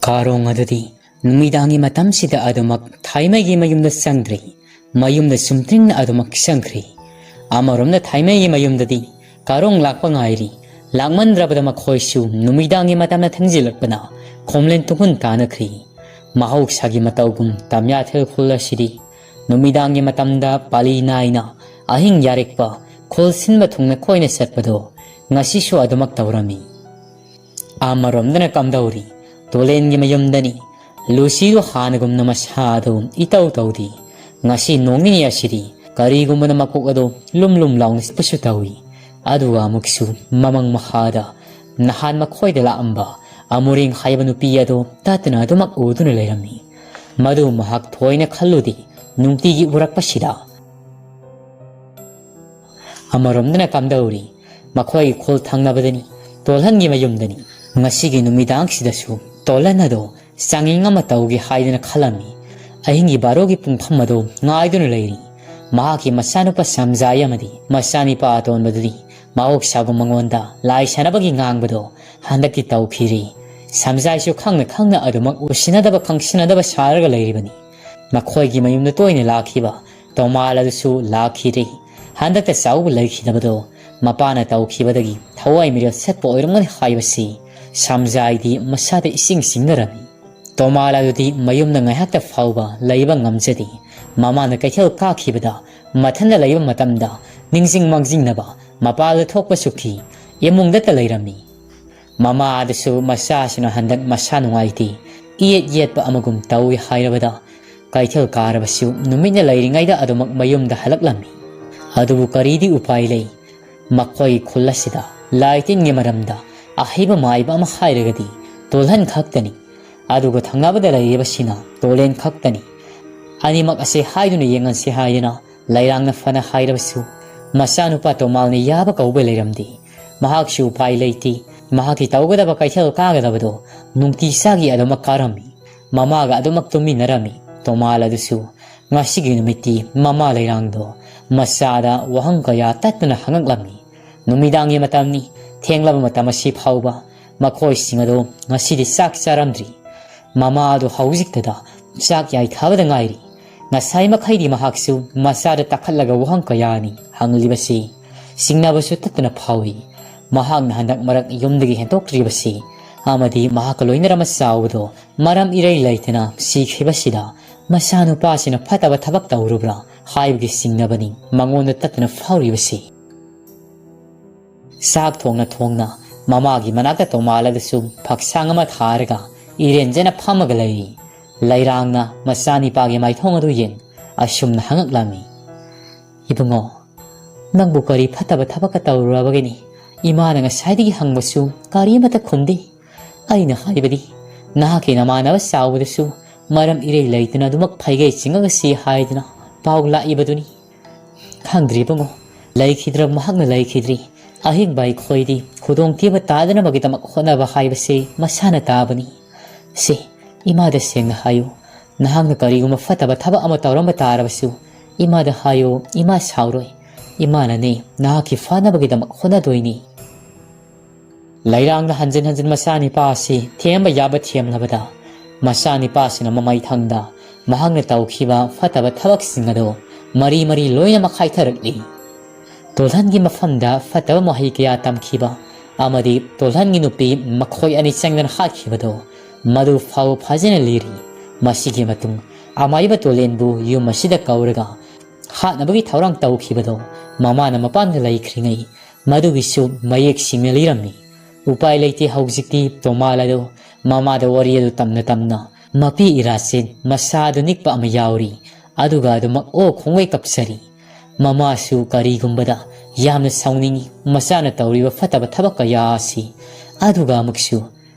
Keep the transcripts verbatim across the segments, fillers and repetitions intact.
ꯀꯥꯔꯣꯡ ꯑꯗꯨꯗꯤ ꯅꯨꯃꯤꯗꯥꯡꯒꯤ ꯃꯇꯝꯁꯤꯗ ꯑꯗꯨꯃꯛ ꯊꯥꯏꯃꯩꯒꯤ ꯃꯌꯨꯝꯗ ꯆꯪꯗ꯭ꯔꯤ꯫ ꯃꯌꯨꯝꯗ ꯆꯨꯝꯗ꯭ꯔꯤꯡꯅ ꯑꯗꯨꯃꯛ ꯆꯪꯈ꯭ꯔꯤ꯫ ꯑꯃꯔꯣꯝꯗ ꯊꯥꯏꯃꯩꯒꯤ ꯃꯌꯨꯝꯗꯗꯤ ꯀꯥꯔꯣꯡ ꯂꯥꯛꯄ ꯉꯥꯏꯔꯤ꯫ ꯂꯥꯛꯃꯟꯗ꯭ꯔꯕꯗ ꯃꯈꯣꯏꯁꯨ ꯅꯨꯃꯤꯗꯥꯡꯒꯤ ꯃꯇꯝꯅ ꯊꯦꯡꯖꯤꯜꯂꯛꯄꯅ ꯈꯣꯝꯂꯦꯟ ꯇꯨꯡꯍꯨꯟ ꯀꯥꯅꯈ꯭ꯔꯤ꯫ ꯃꯍꯧꯁꯥꯒꯤ ꯃꯇꯧꯒꯨꯝ ꯇꯝꯌꯥꯊꯦꯜ ꯈꯨꯜ ꯑꯁꯤꯗꯤ ꯅꯨꯃꯤꯗꯥꯡꯒꯤ ꯃꯇꯝꯗ ꯄꯥꯂꯤ ꯅꯥꯏꯅ ꯑꯍꯤꯡ ꯌꯥꯔꯦꯛꯄ ꯈꯨꯜ ꯁꯤꯟꯕ ꯊꯨꯡꯅ ꯀꯣꯏꯅ ꯆꯠꯄꯗꯣ ꯉꯁꯤꯁꯨ ꯑꯗꯨꯃꯛ ꯇꯧꯔꯝꯃꯤ꯫ ꯑꯃꯔꯣꯝꯗꯅ ꯀꯝꯗꯧꯔꯤ? ꯇꯣꯂꯦꯟꯒꯤ ꯃꯌꯨꯝꯗꯅꯤ꯫ ꯂꯨꯁꯤꯗꯨ ꯍꯥꯟꯅꯒꯨꯝꯅ ꯃꯁꯥꯗꯨ ꯏꯇꯧ ꯇꯧꯗꯦ꯫ ꯉꯁꯤ ꯅꯣꯡ ꯅꯤꯅꯤ ꯑꯁꯤꯗꯤ ꯀꯔꯤꯒꯨꯝꯕꯅ ꯃꯀꯣꯛ ꯑꯗꯨ ꯂꯨꯝ ꯂꯨꯝ ꯂꯥꯎꯅ ꯆꯤꯛꯄꯁꯨ ꯇꯧꯏ꯫ ꯑꯗꯨꯒ ꯑꯃꯨꯛꯁꯨ ꯃꯃꯪ ꯃꯈꯥꯗ ꯅꯍꯥꯟ ꯃꯈꯣꯏꯗ ꯂꯥꯛꯑꯝꯕ ꯑꯃꯨꯔꯦꯡ ꯍꯥꯏꯕ ꯅꯨꯄꯤ ꯑꯗꯨ ꯇꯠꯇꯅ ꯑꯗꯨꯃꯛ ꯎꯗꯨꯅ ꯂꯩꯔꯝꯃꯤ꯫ ꯃꯗꯨ ꯃꯍꯥꯛ ꯊꯣꯏꯅ ꯈꯜꯂꯨꯗꯦ, ꯅꯨꯡꯇꯤꯒꯤ ꯎꯔꯛꯄꯁꯤꯗ꯫ ꯑꯃꯔꯣꯝꯗꯅ ꯀꯝꯗꯧꯔꯤ? ꯃꯈꯣꯏꯒꯤ ꯈꯨꯜ ꯊꯪꯅꯕꯗꯅꯤ, ꯇꯣꯜꯍꯟꯒꯤ ꯃꯌꯨꯝꯗꯅꯤ꯫ ꯉꯁꯤꯒꯤ ꯅꯨꯃꯤꯗꯥꯡꯁꯤꯗꯁꯨ ꯇꯣꯜꯍꯟ ꯑꯗꯣ ꯆꯥꯡꯌꯦꯡ ꯑꯃ ꯇꯧꯒꯦ ꯍꯥꯏꯗꯨꯅ ꯈꯜꯂꯝꯃꯤ꯫ ꯑꯍꯤꯡꯒꯤ ꯕꯥꯔꯣꯒꯤ ꯄꯨꯡꯐꯝ ꯑꯗꯣ ꯉꯥꯏꯗꯨꯅ ꯂꯩꯔꯤ꯫ ꯃꯍꯥꯛꯀꯤ ꯃꯆꯥꯅꯨꯄꯥ ꯁꯝꯖꯥꯏ ꯑꯃꯗꯤ ꯃꯆꯥꯅꯤꯄꯥ ꯑꯇꯣꯟꯕꯗꯨꯗꯤ ꯃꯍꯧꯁꯥꯒꯨꯝ ꯃꯉꯣꯟꯗ ꯂꯥꯏ ꯁꯥꯟꯅꯕꯒꯤ ꯉꯥꯡꯕꯗꯣ ꯍꯟꯗꯛꯇꯤ ꯇꯧꯈꯤꯔꯦ꯫ ꯁꯝꯖꯥꯏꯁꯨ ꯈꯪꯅ ꯈꯪꯅ ꯑꯗꯨꯃꯛ ꯎꯁꯤꯟꯅꯗꯕ ꯈꯪꯁꯤꯟꯅꯗꯕ ꯁꯥꯔꯒ ꯂꯩꯔꯤꯕꯅꯤ꯫ ꯃꯈꯣꯏꯒꯤ ꯃꯌꯨꯝꯗ ꯇꯣꯏꯅ ꯂꯥꯛꯈꯤꯕ ꯇꯣꯃꯥꯜ ꯑꯗꯨꯁꯨ ꯂꯥꯛꯈꯤꯗ꯭ꯔꯦ꯫ ꯍꯟꯗꯛꯇ ꯆꯥꯎꯕ ꯂꯩꯈꯤꯗꯕꯗꯣ ꯃꯄꯥꯅ ꯇꯧꯈꯤꯕꯗꯒꯤ ꯊꯋꯥꯏ ꯃꯤꯔꯦꯜ ꯁꯠꯄ ꯑꯣꯏꯔꯝꯒꯅꯤ ꯍꯥꯏꯕꯁꯤ ꯁꯝꯖꯥꯏꯗꯤ ꯃꯁꯥꯗ ꯏꯁꯤꯡ ꯆꯤꯡꯅꯔꯝꯃꯤ꯫ ꯇꯣꯃꯥꯜ ꯑꯗꯨꯗꯤ ꯃꯌꯨꯝꯗ ꯉꯥꯏꯍꯥꯛꯇ ꯐꯥꯎꯕ ꯂꯩꯕ ꯉꯝꯖꯗꯦ꯫ ꯃꯃꯥꯅ ꯀꯩꯊꯦꯜ ꯀꯥꯈꯤꯕꯗ ꯃꯊꯟꯇ ꯂꯩꯕ ꯃꯇꯝꯗ ꯅꯤꯡꯁꯤꯡ ꯃꯥꯡꯖꯤꯡꯅꯕ ꯃꯄꯥꯜꯗ ꯊꯣꯛꯄ ꯆꯨꯛꯈꯤ꯫ ꯏꯃꯨꯡꯗꯇ ꯂꯩꯔꯝꯃꯤ꯫ ꯃꯃꯥ ꯑꯗꯨꯁꯨ ꯃꯆꯥꯁꯤꯅ ꯍꯟꯗꯛ ꯃꯁꯥ ꯅꯨꯡꯉꯥꯏꯇꯦ, ꯏꯌꯦꯠ ꯌꯦꯠꯄ ꯑꯃꯒꯨꯝ ꯇꯧꯏ ꯍꯥꯏꯔꯕꯗ ꯀꯩꯊꯦꯜ ꯀꯥꯔꯕꯁꯨ ꯅꯨꯃꯤꯠꯅ ꯂꯩꯔꯤꯉꯩꯗ ꯑꯗꯨꯃꯛ ꯃꯌꯨꯝꯗ ꯍꯜꯂꯛꯂꯝꯃꯤ꯫ ꯑꯗꯨꯕꯨ ꯀꯔꯤꯗꯤ ꯎꯄꯥꯏ ꯂꯩ? ꯃꯈꯣꯏ ꯈꯨꯜ ꯑꯁꯤꯗ ꯂꯥꯏ ꯇꯤꯟꯒꯤ ꯃꯔꯝꯗ ꯑꯍꯩꯕ ꯃꯥꯏꯕ ꯑꯃ ꯍꯥꯏꯔꯒꯗꯤ ꯇꯣꯜꯍꯟ ꯈꯛꯇꯅꯤ꯫ ꯑꯗꯨꯒ ꯊꯪꯅꯕꯗ ꯂꯩꯔꯤꯕꯁꯤꯅ ꯇꯣꯂꯦꯟ ꯈꯛꯇꯅꯤ꯫ ꯑꯅꯤꯃꯛ ꯑꯁꯦ ꯍꯥꯏꯗꯨꯅ ꯌꯦꯡꯍꯟꯁꯤ ꯍꯥꯏꯗꯅ ꯂꯩꯔꯥꯡꯅ ꯐꯅ ꯍꯥꯏꯔꯕꯁꯨ ꯃꯆꯥꯅꯨꯄꯥ ꯇꯣꯃꯥꯜꯅ ꯌꯥꯕ ꯀꯧꯕ ꯂꯩꯔꯝꯗꯦ꯫ ꯃꯍꯥꯛꯁꯨ ꯎꯄꯥꯏ ꯂꯩꯇꯦ꯫ ꯃꯍꯥꯛꯀꯤ ꯇꯧꯒꯗꯕ ꯀꯩꯊꯦꯜ ꯀꯥꯒꯗꯕꯗꯣ ꯅꯨꯡꯇꯤ ꯆꯥꯒꯤ ꯑꯗꯨꯃꯛ ꯀꯥꯔꯝꯃꯤ꯫ ꯃꯃꯥꯒ ꯑꯗꯨꯃꯛ ꯇꯨꯝꯃꯤꯟꯅꯔꯝꯃꯤ꯫ ꯇꯣꯃꯥꯜ ꯑꯗꯨꯁꯨ ꯉꯁꯤꯒꯤ ꯅꯨꯃꯤꯠꯇꯤ ꯃꯃꯥ ꯂꯩꯔꯥꯡꯗꯣ ꯃꯆꯥꯗ ꯋꯥꯍꯪ ꯀꯌꯥ ꯇꯠꯇꯅ ꯍꯪꯉꯛꯂꯝꯃꯤ꯫ ꯅꯨꯃꯤꯗꯥꯡꯒꯤ ꯃꯇꯝꯅꯤ꯫ ꯊꯦꯡꯂꯕ ꯃꯇꯝ ꯑꯁꯤ ꯐꯥꯎꯕ ꯃꯈꯣꯏꯁꯤꯡ ꯑꯗꯨ ꯉꯁꯤꯗꯤ ꯆꯥꯛ ꯆꯥꯔꯝꯗ꯭ꯔꯤ꯫ ꯃꯃꯥ ꯑꯗꯨ ꯍꯧꯖꯤꯛꯇꯗ ꯆꯥꯛ ꯌꯥꯏꯊꯕꯗ ꯉꯥꯏꯔꯤ꯫ ꯉꯁꯥꯏ ꯃꯈꯩꯗꯤ ꯃꯍꯥꯛꯁꯨ ꯃꯆꯥꯗ ꯇꯥꯈꯠꯂꯒ ꯋꯥꯍꯪ ꯀꯌꯥꯅꯤ ꯍꯪꯂꯤꯕꯁꯤ꯫ ꯆꯤꯡꯅꯕꯁꯨ ꯇꯠꯇꯅ ꯐꯥꯎꯏ꯫ ꯃꯍꯥꯛꯅ ꯍꯟꯗꯛ ꯃꯔꯛ ꯌꯨꯝꯗꯒꯤ ꯍꯦꯟꯗꯣꯛꯇ꯭ꯔꯤꯕꯁꯤ ꯑꯃꯗꯤ ꯃꯍꯥꯛꯀ ꯂꯣꯏꯅꯔꯝꯕ ꯆꯥꯎꯕꯗꯣ ꯃꯔꯝ ꯏꯔꯩ ꯂꯩꯇꯅ ꯁꯤꯈꯤꯕꯁꯤꯗ ꯃꯆꯥꯅꯨꯄꯥꯁꯤꯅ ꯐꯠꯇꯕ ꯊꯕꯛ ꯇꯧꯔꯨꯕ꯭ꯔꯥ ꯍꯥꯏꯕꯒꯤ ꯆꯤꯡꯅꯕꯅꯤ ꯃꯉꯣꯟꯗ ꯇꯠꯇꯅ ꯐꯥꯎꯔꯤꯕꯁꯤ꯫ ꯆꯥꯛ ꯊꯣꯡꯅ ꯊꯣꯡꯅ ꯃꯃꯥꯒꯤ ꯃꯅꯥꯛꯇ ꯇꯣꯃꯥꯜ ꯑꯗꯨꯁꯨ ꯐꯛꯁꯥꯡ ꯑꯃ ꯊꯥꯔꯒ ꯏꯔꯦꯟꯖꯅ ꯐꯝꯃꯒ ꯂꯩꯔꯤ꯫ ꯂꯩꯔꯥꯡꯅ ꯃꯆꯥꯅꯤꯄꯥꯒꯤ ꯃꯥꯏꯊꯣꯡ ꯑꯗꯨ ꯌꯦꯡ ꯑꯁꯨꯝꯅ ꯍꯪꯉꯛꯂꯝꯃꯤ, "ꯏꯕꯨꯡꯉꯣ, ꯅꯪꯕꯨ ꯀꯔꯤ ꯐꯠꯇꯕ ꯊꯕꯛꯀ ꯇꯧꯔꯨꯔꯕꯒꯤꯅꯤ ꯏꯃꯥꯅ ꯉꯁꯥꯏꯗꯒꯤ ꯍꯪꯕꯁꯨ ꯀꯔꯤꯃꯠꯇ ꯈꯨꯝꯗꯦ? ꯑꯩꯅ ꯍꯥꯏꯕꯗꯤ ꯅꯍꯥꯛꯀꯤ ꯅꯃꯥꯟꯅꯕ ꯆꯥꯎꯕꯗꯨꯁꯨ ꯃꯔꯝ ꯏꯔꯩ ꯂꯩꯇꯅ ꯑꯗꯨꯃꯛ ꯐꯩꯒꯩ ꯆꯤꯡꯉꯒ ꯁꯤ ꯍꯥꯏꯗꯅ ꯄꯥꯎ ꯂꯥꯛꯏꯕꯗꯨꯅꯤ꯫ ꯈꯪꯗ꯭ꯔꯤ ꯏꯕꯨꯡꯉꯣ, ꯂꯩꯈꯤꯗ꯭ꯔꯕ ꯃꯍꯥꯛꯅ ꯂꯩꯈꯤꯗ꯭ꯔꯤ꯫ ꯑꯍꯤꯡꯕ ꯑꯩꯈꯣꯏꯗꯤ ꯈꯨꯗꯣꯡꯊꯤꯕ ꯇꯥꯗꯅꯕꯒꯤꯗꯃꯛ ꯍꯣꯠꯅꯕ ꯍꯥꯏꯕꯁꯤ ꯃꯁꯥꯅ ꯇꯥꯕꯅꯤ꯫ ꯁꯦ, ꯏꯃꯥꯗ ꯁꯦꯡꯅ ꯍꯥꯏꯌꯨ꯫ ꯅꯍꯥꯛꯅ ꯀꯔꯤꯒꯨꯝꯕ ꯐꯠꯇꯕ ꯊꯕꯛ ꯑꯃ ꯇꯧꯔꯝꯕ ꯇꯥꯔꯕꯁꯨ ꯏꯃꯥꯗ ꯍꯥꯏꯌꯨ, ꯏꯃꯥ ꯁꯥꯎꯔꯣꯏ꯫ ꯏꯃꯥꯅꯅꯦ ꯅꯍꯥꯛꯀꯤ ꯐꯅꯕꯒꯤꯗꯃꯛ ꯍꯣꯠꯅꯗꯣꯏꯅꯤ꯫" ꯂꯩꯔꯥꯡꯅ ꯍꯟꯖꯤꯟ ꯍꯟꯖꯤꯟ ꯃꯆꯥꯅꯤꯄꯥ ꯑꯁꯤ ꯊꯦꯝꯕ ꯌꯥꯕ ꯊꯦꯝꯂꯕꯗ, ꯃꯆꯥꯅꯤꯄꯥꯁꯤꯅ ꯃꯃꯩ ꯊꯪꯗ ꯃꯍꯥꯛꯅ ꯇꯧꯈꯤꯕ ꯐꯠꯇꯕ ꯊꯕꯛꯁꯤꯡ ꯑꯗꯨ ꯃꯔꯤ ꯃꯔꯤ ꯂꯣꯏꯅꯃꯛ ꯍꯥꯏꯊꯔꯛꯂꯤ꯫ ꯇꯣꯜꯍꯟꯒꯤ ꯃꯐꯝꯗ ꯐꯠꯇꯕ ꯃꯍꯩ ꯀꯌꯥ ꯇꯝꯈꯤꯕ ꯑꯃꯗꯤ ꯇꯣꯜꯍꯟꯒꯤ ꯅꯨꯄꯤ ꯃꯈꯣꯏ ꯑꯅꯤ ꯆꯪꯗꯅ ꯍꯥꯠꯈꯤꯕꯗꯨ ꯃꯗꯨ ꯐꯥꯎ ꯐꯖꯅ ꯂꯤꯔꯤ꯫ ꯃꯁꯤꯒꯤ ꯃꯇꯨꯡ ꯑꯃꯥꯏꯕ ꯇꯣꯂꯦꯟꯕꯨ ꯌꯨꯝ ꯑꯁꯤꯗ ꯀꯧꯔꯒ ꯍꯥꯠꯅꯕꯒꯤ ꯊꯧꯔꯥꯡ ꯇꯧꯈꯤꯕꯗꯨ ꯃꯃꯥꯅ ꯃꯄꯥꯟꯗ ꯂꯩꯈ꯭ꯔꯤꯉꯩ ꯃꯗꯨꯒꯤꯁꯨ ꯃꯌꯦꯛ ꯁꯦꯡꯅ ꯂꯤꯔꯝꯃꯤ꯫ ꯎꯄꯥꯏ ꯂꯩꯇꯦ, ꯍꯧꯖꯤꯛꯇꯤ ꯇꯣꯃꯥꯜ ꯑꯗꯨ ꯃꯃꯥꯗ ꯋꯥꯔꯤ ꯑꯗꯨ ꯇꯝꯅ ꯇꯝꯅ ꯃꯄꯤ ꯏꯔꯥꯆꯦꯟ ꯃꯁꯥꯗꯨ ꯅꯤꯛꯄ ꯑꯃ ꯌꯥꯎꯔꯤ꯫ ꯑꯗꯨꯒ ꯑꯗꯨꯃꯛ ꯑꯣ ꯈꯣꯡꯒꯩ ꯀꯞꯆꯔꯤ꯫ ꯃꯃꯥꯁꯨ ꯀꯔꯤꯒꯨꯝꯕꯗ ꯌꯥꯝꯅ ꯁꯥꯎꯅꯤꯡꯏ ꯃꯆꯥꯅ ꯇꯧꯔꯤꯕ ꯐꯠꯇꯕ ꯊꯕꯛ ꯀꯌꯥ ꯑꯁꯤ꯫ ꯑꯗꯨꯒ ꯑꯃꯨꯛꯁꯨ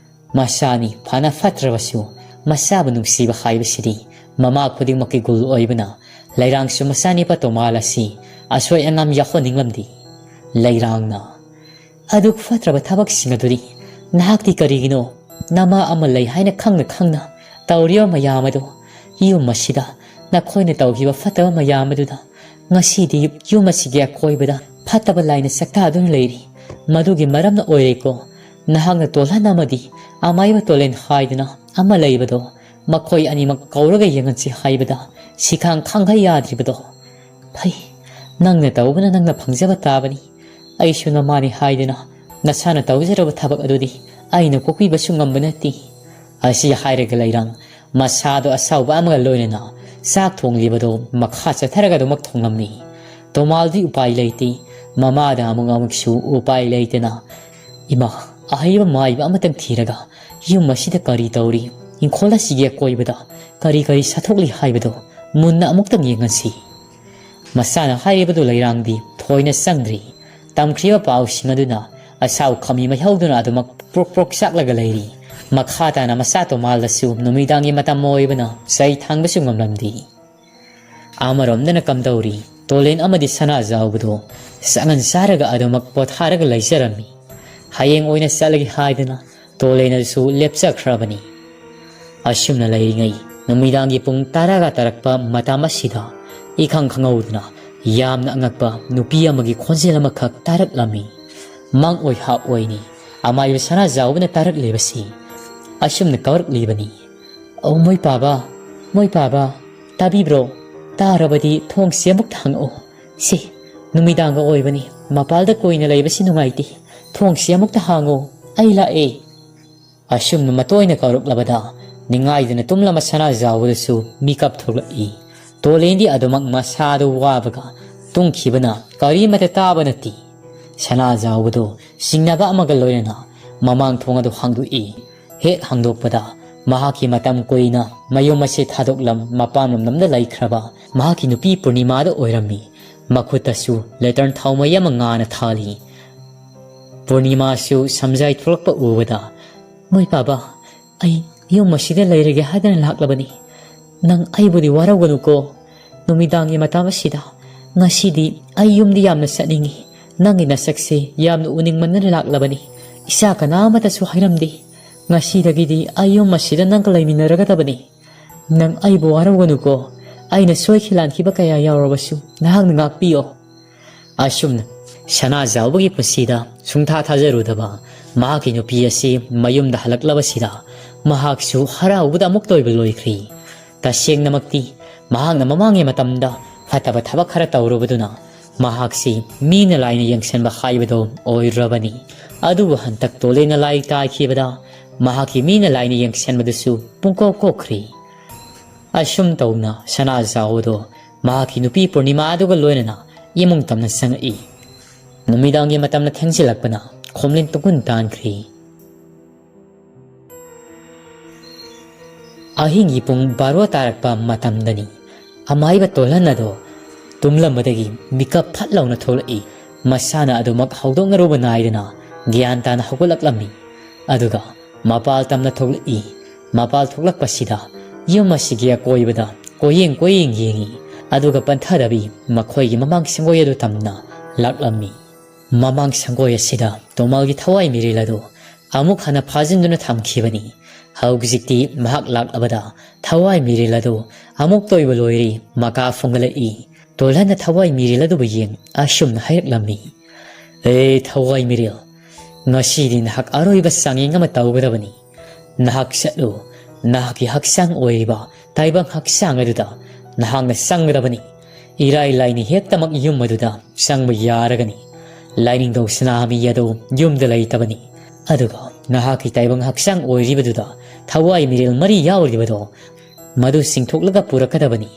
ꯃꯆꯥꯅꯤ ꯐꯅ ꯐꯠꯇ꯭ꯔꯕꯁꯨ ꯃꯆꯥꯕꯨ ꯅꯨꯡꯁꯤꯕ ꯍꯥꯏꯕꯁꯤꯗꯤ ꯃꯃꯥ ꯈꯨꯗꯤꯡꯃꯛꯀꯤ ꯒꯨꯜ ꯑꯣꯏꯕꯅ ꯂꯩꯔꯥꯡꯁꯨ ꯃꯆꯥꯅꯤꯄꯥ ꯇꯣꯃꯥꯜ ꯑꯁꯤ ꯑꯁꯣꯏ ꯑꯉꯥꯝ ꯌꯥꯎꯍꯟꯅꯤꯡꯂꯝꯗꯦ꯫ ꯂꯩꯔꯥꯡꯅ, "ꯑꯗꯨꯛ ꯐꯠꯇ꯭ꯔꯕ ꯊꯕꯛꯁꯤꯡ ꯑꯗꯨꯗꯤ ꯅꯍꯥꯛꯇꯤ ꯀꯔꯤꯒꯤꯅꯣ ꯅꯃꯥ ꯑꯃ ꯂꯩ ꯍꯥꯏꯅ ꯈꯪꯅ ꯈꯪꯅ ꯇꯧꯔꯤꯕ ꯃꯌꯥꯝ ꯑꯗꯨ? ꯌꯨꯝ ꯑꯁꯤꯗ ꯅꯈꯣꯏꯅ ꯇꯧꯈꯤꯕ ꯐꯠꯇꯕ ꯃꯌꯥꯝ ꯑꯗꯨꯗ ꯉꯁꯤꯗꯤ ꯌꯨꯝ ꯑꯁꯤꯒꯤ ꯑꯀꯣꯏꯕꯗ ꯐꯠꯇꯕ ꯂꯥꯏꯅ ꯁꯛꯇꯥꯗꯨꯅ ꯂꯩꯔꯤ꯫ ꯃꯗꯨꯒꯤ ꯃꯔꯝꯅ ꯑꯣꯏꯔꯦꯀꯣ ꯅꯍꯥꯛꯅ ꯇꯣꯜꯍꯟ ꯑꯃꯗꯤ ꯑꯃꯥꯏꯕ ꯇꯣꯂꯦꯟ ꯍꯥꯏꯗꯨꯅ ꯑꯃ ꯂꯩꯕꯗꯣ, ꯃꯈꯣꯏ ꯑꯅꯤꯃꯛ ꯀꯧꯔꯒ ꯌꯦꯡꯍꯟꯁꯤ ꯍꯥꯏꯕꯗ ꯁꯤꯈꯥꯡ ꯈꯥꯡꯕ ꯌꯥꯗ꯭ꯔꯤꯕꯗꯣ꯫ "ꯐꯩ, ꯅꯪꯅ ꯇꯧꯕꯅ ꯅꯪꯅ ꯐꯪꯖꯕ ꯇꯥꯕꯅꯤ꯫ ꯑꯩꯁꯨ ꯅꯃꯥꯅꯤ ꯍꯥꯏꯗꯨꯅ ꯅꯁꯥꯅ ꯇꯧꯖꯔꯕ ꯊꯕꯛ ꯑꯗꯨꯗꯤ ꯑꯩꯅ ꯀꯣꯛꯄꯤꯕꯁꯨ ꯉꯝꯕ ꯅꯠꯇꯦ"꯫ ꯑꯁꯤ ꯍꯥꯏꯔꯒ ꯂꯩꯔꯥꯡ ꯃꯁꯥꯗꯣ ꯑꯁꯥꯎꯕ ꯑꯃꯒ ꯂꯣꯏꯅꯅ ꯆꯥꯛ ꯊꯣꯡꯂꯤꯕꯗꯣ ꯃꯈꯥ ꯆꯠꯊꯔꯒ ꯑꯗꯨꯃꯛ ꯊꯣꯡꯂꯝꯃꯤ꯫ ꯇꯣꯃꯥꯜꯗꯤ ꯎꯄꯥꯏ ꯂꯩꯇꯦ꯫ ꯃꯃꯥꯗ ꯑꯃꯨꯛ ꯑꯃꯨꯛꯁꯨ ꯎꯄꯥꯏ ꯂꯩꯇꯅ, "ꯏꯃꯥ, ꯑꯍꯩꯕ ꯃꯥꯏꯕ ꯑꯃꯇꯪ ꯊꯤꯔꯒ ꯌꯨꯝ ꯑꯁꯤꯗ ꯀꯔꯤ ꯇꯧꯔꯤ, ꯏꯪꯈꯣꯜ ꯑꯁꯤꯒꯤ ꯑꯀꯣꯏꯕꯗ ꯀꯔꯤ ꯀꯔꯤ ꯁꯥꯊꯣꯛꯂꯤ ꯍꯥꯏꯕꯗꯨ ꯃꯨꯟꯅ ꯑꯃꯨꯛꯇꯪ ꯌꯦꯡꯍꯟꯁꯤ"꯫ ꯃꯁꯥꯅ ꯍꯥꯏꯔꯤꯕꯗꯨ ꯂꯩꯔꯥꯡꯗꯤ ꯊꯣꯏꯅ ꯆꯪꯗ꯭ꯔꯤ꯫ ꯇꯝꯈ꯭ꯔꯤꯕ ꯄꯥꯎꯁꯤꯡ ꯑꯗꯨꯅ ꯑꯁꯥꯎ ꯈꯥꯃꯤ ꯃꯩꯍꯧꯗꯨꯅ ꯑꯗꯨꯃꯛ ꯄ꯭ꯔꯣꯛ ꯄ꯭ꯔꯣꯛ ꯆꯥꯛꯂꯒ ꯂꯩꯔꯤ꯫ ꯃꯈꯥ ꯇꯥꯅ ꯃꯆꯥ ꯇꯣꯃꯥꯜꯗꯁꯨ ꯅꯨꯃꯤꯗꯥꯡꯒꯤ ꯃꯇꯝ ꯑꯣꯏꯕꯅ ꯆꯩ ꯊꯥꯡꯕꯁꯨ ꯉꯝꯂꯝꯗꯦ꯫ ꯑꯃꯔꯣꯝꯗꯅ ꯀꯝꯗꯧꯔꯤ, ꯇꯣꯂꯦꯟ ꯑꯃꯗꯤ ꯁꯅꯥꯖꯥꯎꯕꯗꯣ ꯆꯥꯉꯟ ꯆꯥꯔꯒ ꯑꯗꯨꯃꯛ ꯄꯣꯊꯥꯔꯒ ꯂꯩꯖꯔꯝꯃꯤ꯫ ꯍꯌꯦꯡ ꯑꯣꯏꯅ ꯆꯠꯂꯒꯦ ꯍꯥꯏꯗꯨꯅ ꯇꯣꯂꯦꯟ ꯑꯗꯨꯁꯨ ꯂꯦꯞꯆꯈ꯭ꯔꯕꯅꯤ꯫ ꯑꯁꯨꯝꯅ ꯂꯩꯔꯤꯉꯩ, ꯅꯨꯃꯤꯗꯥꯡꯒꯤ ꯄꯨꯡ ꯇꯔꯥꯒ ꯇꯥꯔꯛꯄ ꯃꯇꯝ ꯑꯁꯤꯗ ꯏꯈꯪ ꯈꯪꯍꯧꯗꯅ ꯌꯥꯝꯅ ꯑꯉꯛꯄ ꯅꯨꯄꯤ ꯑꯃꯒꯤ ꯈꯣꯟꯖꯦꯜ ꯑꯃꯈꯛ ꯇꯥꯔꯛꯂꯝꯃꯤ꯫ ꯃꯪ ꯑꯣꯏ ꯍꯥꯛ ꯑꯣꯏꯅꯤ ꯑꯃꯥꯏꯕ ꯁꯅꯥꯖꯥꯎꯕꯅ ꯇꯥꯔꯛꯂꯤꯕꯁꯤ꯫ ꯑꯁꯨꯝꯅ ꯀꯧꯔꯛꯂꯤꯕꯅꯤ, "ꯑꯧ ꯃꯣꯏ ꯄꯥꯕ, ꯃꯣꯏ ꯄꯥꯕ, ꯇꯥꯕꯤꯕ꯭ꯔꯣ? ꯇꯥꯔꯕꯗꯤ ꯊꯣꯡꯁꯤ ꯑꯃꯨꯛꯇ ꯍꯥꯡꯉꯛꯑꯣ꯫ ꯁꯤ ꯅꯨꯃꯤꯗꯥꯡꯒ ꯑꯣꯏꯕꯅꯤ, ꯃꯄꯥꯜꯗ ꯀꯨꯏꯅ ꯂꯩꯕꯁꯤ ꯅꯨꯡꯉꯥꯏꯇꯦ꯫ ꯊꯣꯡꯁꯤ ꯑꯃꯨꯛꯇ ꯍꯥꯡꯉꯣ, ꯑꯩ ꯂꯥꯛꯑꯦ"꯫ ꯑꯁꯨꯝꯅ ꯃꯇꯣꯏꯅ ꯀꯧꯔꯛꯂꯕꯗ ꯅꯤꯡꯉꯥꯏꯗꯅ ꯇꯨꯝꯂꯝꯕ ꯁꯅꯥꯖꯥꯎꯕꯗꯁꯨ ꯃꯤꯀꯞ ꯊꯣꯛꯂꯛꯏ꯫ ꯇꯣꯂꯦꯟꯗꯤ ꯑꯗꯨꯃꯛ ꯃꯁꯥꯗꯨ ꯋꯥꯕꯒ ꯇꯨꯝꯈꯤꯕꯅ ꯀꯔꯤꯃꯠꯇ ꯇꯥꯕ ꯅꯠꯇꯦ꯫ ꯁꯅꯥꯖꯥꯎꯕꯗꯨ ꯆꯤꯡꯅꯕ ꯑꯃꯒ ꯂꯣꯏꯅꯅ ꯃꯃꯥꯡ ꯊꯣꯡ ꯑꯗꯨ ꯍꯥꯡꯗꯣꯛꯏ꯫ ꯍꯦꯛ ꯍꯥꯡꯗꯣꯛꯄꯗ ꯃꯍꯥꯛꯀꯤ ꯃꯇꯝ ꯀꯨꯏꯅ ꯃꯌꯨꯝ ꯑꯁꯤ ꯊꯥꯗꯣꯛꯂꯝ ꯃꯄꯥꯟꯂꯣꯝꯗꯝꯗ ꯂꯩꯈ꯭ꯔꯕ ꯃꯍꯥꯛꯀꯤ ꯅꯨꯄꯤ ꯄꯨꯔꯅꯤꯃꯥꯗ ꯑꯣꯏꯔꯝꯃꯤ꯫ ꯃꯈꯨꯠꯇꯁꯨ ꯂꯦꯇꯔꯟ ꯊꯥꯎꯃꯩ ꯑꯃ ꯉꯥꯅ ꯊꯥꯜꯂꯤ꯫ ꯄꯨꯔꯅꯤꯃꯥꯁꯨ ꯁꯝꯖꯥꯏ ꯊꯣꯛꯂꯛꯄ ꯎꯕꯗ, "ꯃꯣꯏ ꯄꯥꯕ, ꯑꯩ ꯌꯨꯝ ꯑꯁꯤꯗ ꯂꯩꯔꯒꯦ ꯍꯥꯏꯗꯅ ꯂꯥꯛꯂꯕꯅꯤ꯫ ꯅꯪ ꯑꯩꯕꯨꯗꯤ ꯋꯥꯔꯧꯒꯅꯨꯀꯣ꯫ ꯅꯨꯃꯤꯗꯥꯡꯒꯤ ꯃꯇꯝ ꯑꯁꯤꯗ ꯉꯁꯤꯗꯤ ꯑꯩ ꯌꯨꯝꯗꯤ ꯌꯥꯝꯅ ꯆꯠꯅꯤꯡꯏ꯫ ꯅꯪꯒꯤ ꯅꯁꯛꯁꯦ ꯌꯥꯝꯅ ꯎꯅꯤꯡꯃꯟꯗꯅ ꯂꯥꯛꯂꯕꯅꯤ꯫ ꯏꯆꯥ ꯀꯅꯥ ꯑꯃꯠꯇꯁꯨ ꯍꯥꯏꯔꯝꯗꯦ꯫ ꯉꯁꯤꯗꯒꯤꯗꯤ ꯑꯩ ꯌꯨꯝ ꯑꯁꯤꯗ ꯅꯪꯒ ꯂꯩꯃꯤꯟꯅꯔꯒꯗꯕꯅꯤ꯫ ꯅꯪ ꯑꯩꯕꯨ ꯋꯥꯔꯧꯒꯅꯨꯀꯣ꯫ ꯑꯩꯅ ꯁꯣꯏꯈꯤ ꯂꯥꯟꯈꯤꯕ ꯀꯌꯥ ꯌꯥꯎꯔꯕꯁꯨ ꯅꯍꯥꯛꯅ ꯉꯥꯛꯄꯤꯌꯣ"꯫ ꯑꯁꯨꯝꯅ ꯁꯅꯥꯖꯥꯎꯕꯒꯤ ꯄꯨꯟꯁꯤꯗ ꯁꯨꯡꯊꯥ ꯊꯥꯖꯔꯨꯗꯕ ꯃꯍꯥꯛꯀꯤ ꯅꯨꯄꯤ ꯑꯁꯤ ꯃꯌꯨꯝꯗ ꯍꯜꯂꯛꯂꯕꯁꯤꯗ ꯃꯍꯥꯛꯁꯨ ꯍꯔꯥꯎꯕꯗ ꯑꯃꯨꯛꯇ ꯑꯣꯏꯕ ꯂꯣꯏꯈ꯭ꯔꯤ꯫ ꯇꯁꯦꯡꯅꯃꯛꯇꯤ ꯃꯍꯥꯛꯅ ꯃꯃꯥꯡꯒꯤ ꯃꯇꯝꯗ ꯐꯠꯇꯕ ꯊꯕꯛ ꯈꯔ ꯇꯧꯔꯨꯕꯗꯨꯅ ꯃꯍꯥꯛꯁꯤ ꯃꯤꯅ ꯂꯥꯏꯅ ꯌꯦꯡꯁꯤꯟꯕ ꯍꯥꯏꯕꯗꯣ ꯑꯣꯏꯔꯨꯔꯕꯅꯤ꯫ ꯑꯗꯨꯕꯨ ꯍꯟꯗꯛ ꯇꯣꯂꯦꯅ ꯂꯥꯏ ꯇꯥꯈꯤꯕꯗ ꯃꯍꯥꯛꯀꯤ ꯃꯤꯅ ꯂꯥꯏꯅ ꯌꯦꯡꯁꯤꯟꯕꯗꯨꯁꯨ ꯄꯨꯡꯀꯣꯛ ꯀꯣꯛꯈ꯭ꯔꯤ꯫ ꯑꯁꯨꯝ ꯇꯧꯅ ꯁꯅꯥꯖꯥꯎ ꯑꯗꯣ ꯃꯍꯥꯛꯀꯤ ꯅꯨꯄꯤ ꯄꯨꯔꯅꯤꯃꯥ ꯑꯗꯨꯒ ꯂꯣꯏꯅꯅ ꯏꯃꯨꯡ ꯇꯝꯅ ꯆꯪꯉꯛꯏ꯫ ꯅꯨꯃꯤꯗꯥꯡꯒꯤ ꯃꯇꯝꯅ ꯊꯦꯡꯖꯤꯜꯂꯛꯄꯅ ꯈꯣꯝꯂꯦꯟ ꯇꯨꯡꯒꯨꯟ ꯇꯥꯟꯈ꯭ꯔꯤ꯫ ꯑꯍꯤꯡꯒꯤ ꯄꯨꯡ ꯕꯥꯔꯣ ꯇꯥꯔꯛꯄ ꯃꯇꯝꯗꯅꯤ꯫ ꯑꯃꯥꯏꯕ ꯇꯣꯜꯍꯟ ꯑꯗꯣ ꯇꯨꯝꯂꯝꯕꯗꯒꯤ ꯃꯤꯀꯞ ꯐꯠ ꯂꯥꯎꯅ ꯊꯣꯛꯂꯛꯏ꯫ ꯃꯁꯥꯅ ꯑꯗꯨꯃꯛ ꯍꯧꯗꯣꯛꯅꯔꯨꯕ ꯅꯥꯏꯗꯅ ꯒ꯭ꯌꯥꯟ ꯇꯥꯅ ꯍꯧꯒꯠꯂꯛꯂꯝꯃꯤ꯫ ꯑꯗꯨꯒ ꯃꯄꯥꯜ ꯇꯝꯅ ꯊꯣꯛꯂꯛꯏ꯫ ꯃꯄꯥꯜ ꯊꯣꯛꯂꯛꯄꯁꯤꯗ ꯌꯨꯝ ꯑꯁꯤꯒꯤ ꯑꯀꯣꯏꯕꯗ ꯀꯣꯏꯌꯦꯡ ꯀꯣꯏꯌꯦꯡ ꯌꯦꯡꯏ꯫ ꯑꯗꯨꯒ ꯄꯟꯊꯗꯕꯤ ꯃꯈꯣꯏꯒꯤ ꯃꯃꯥꯡ ꯁꯪꯒꯣꯏ ꯑꯗꯨ ꯇꯝꯅ ꯂꯥꯛꯂꯝꯃꯤ꯫ ꯃꯃꯥꯡ ꯁꯪꯒꯣꯏ ꯑꯁꯤꯗ ꯇꯣꯃꯥꯜꯒꯤ ꯊꯋꯥꯏ ꯃꯤꯔꯦꯜ ꯑꯗꯨ ꯑꯃꯨꯛ ꯍꯟꯅ ꯐꯥꯖꯤꯟꯗꯨꯅ ꯊꯝꯈꯤꯕꯅꯤ꯫ ꯍꯧꯖꯤꯛꯇꯤ ꯃꯍꯥꯛ ꯂꯥꯛꯂꯕꯗ ꯊꯋꯥꯏ ꯃꯤꯔꯦꯜ ꯑꯗꯨ ꯑꯃꯨꯛꯇ ꯑꯣꯏꯕ ꯂꯣꯏꯔꯤ ꯃꯀꯥ ꯐꯣꯡꯒꯠꯂꯛꯏ꯫ ꯇꯣꯜꯍꯟꯅ ꯊꯋꯥꯏ ꯃꯤꯔꯦꯜ ꯑꯗꯨꯕꯨ ꯌꯦꯡ ꯑꯁꯨꯝꯅ ꯍꯥꯏꯔꯛꯂꯝꯃꯤ, "ꯑꯦ ꯊꯋꯥꯏ ꯃꯤꯔꯦꯜ, ꯉꯁꯤꯗꯤ ꯅꯍꯥꯛ ꯑꯔꯣꯏꯕ ꯆꯥꯡꯌꯦꯡ ꯑꯃ ꯇꯧꯒꯗꯕꯅꯤ꯫ ꯅꯍꯥꯛ ꯆꯠꯂꯨ, ꯅꯍꯥꯛꯀꯤ ꯍꯛꯆꯥꯡ ꯑꯣꯏꯔꯤꯕ ꯇꯥꯏꯕꯪ ꯍꯛꯆꯥꯡ ꯑꯗꯨꯗ ꯅꯍꯥꯛꯅ ꯆꯪꯒꯗꯕꯅꯤ꯫ ꯏꯔꯥꯏ ꯂꯥꯏꯅ ꯍꯦꯛꯇꯃꯛ ꯌꯨꯝ ꯑꯗꯨꯗ ꯆꯪꯕ ꯌꯥꯔꯒꯅꯤ꯫ ꯂꯥꯏꯅꯤꯡꯊꯧ ꯁꯅꯥꯃꯍꯤ ꯑꯗꯨ ꯌꯨꯝꯗ ꯂꯩꯇꯕꯅꯤ꯫ ꯑꯗꯨꯒ ꯅꯍꯥꯛꯀꯤ ꯇꯥꯏꯕꯪ ꯍꯛꯆꯥꯡ ꯑꯣꯏꯔꯤꯕꯗꯨꯗ ꯊꯋꯥꯏ ꯃꯤꯔꯦꯜ ꯃꯔꯤ ꯌꯥꯎꯔꯤꯕꯗꯣ ꯃꯗꯨ ꯆꯤꯡꯊꯣꯛꯂꯒ ꯄꯨꯔꯛꯀꯗꯕꯅꯤ꯫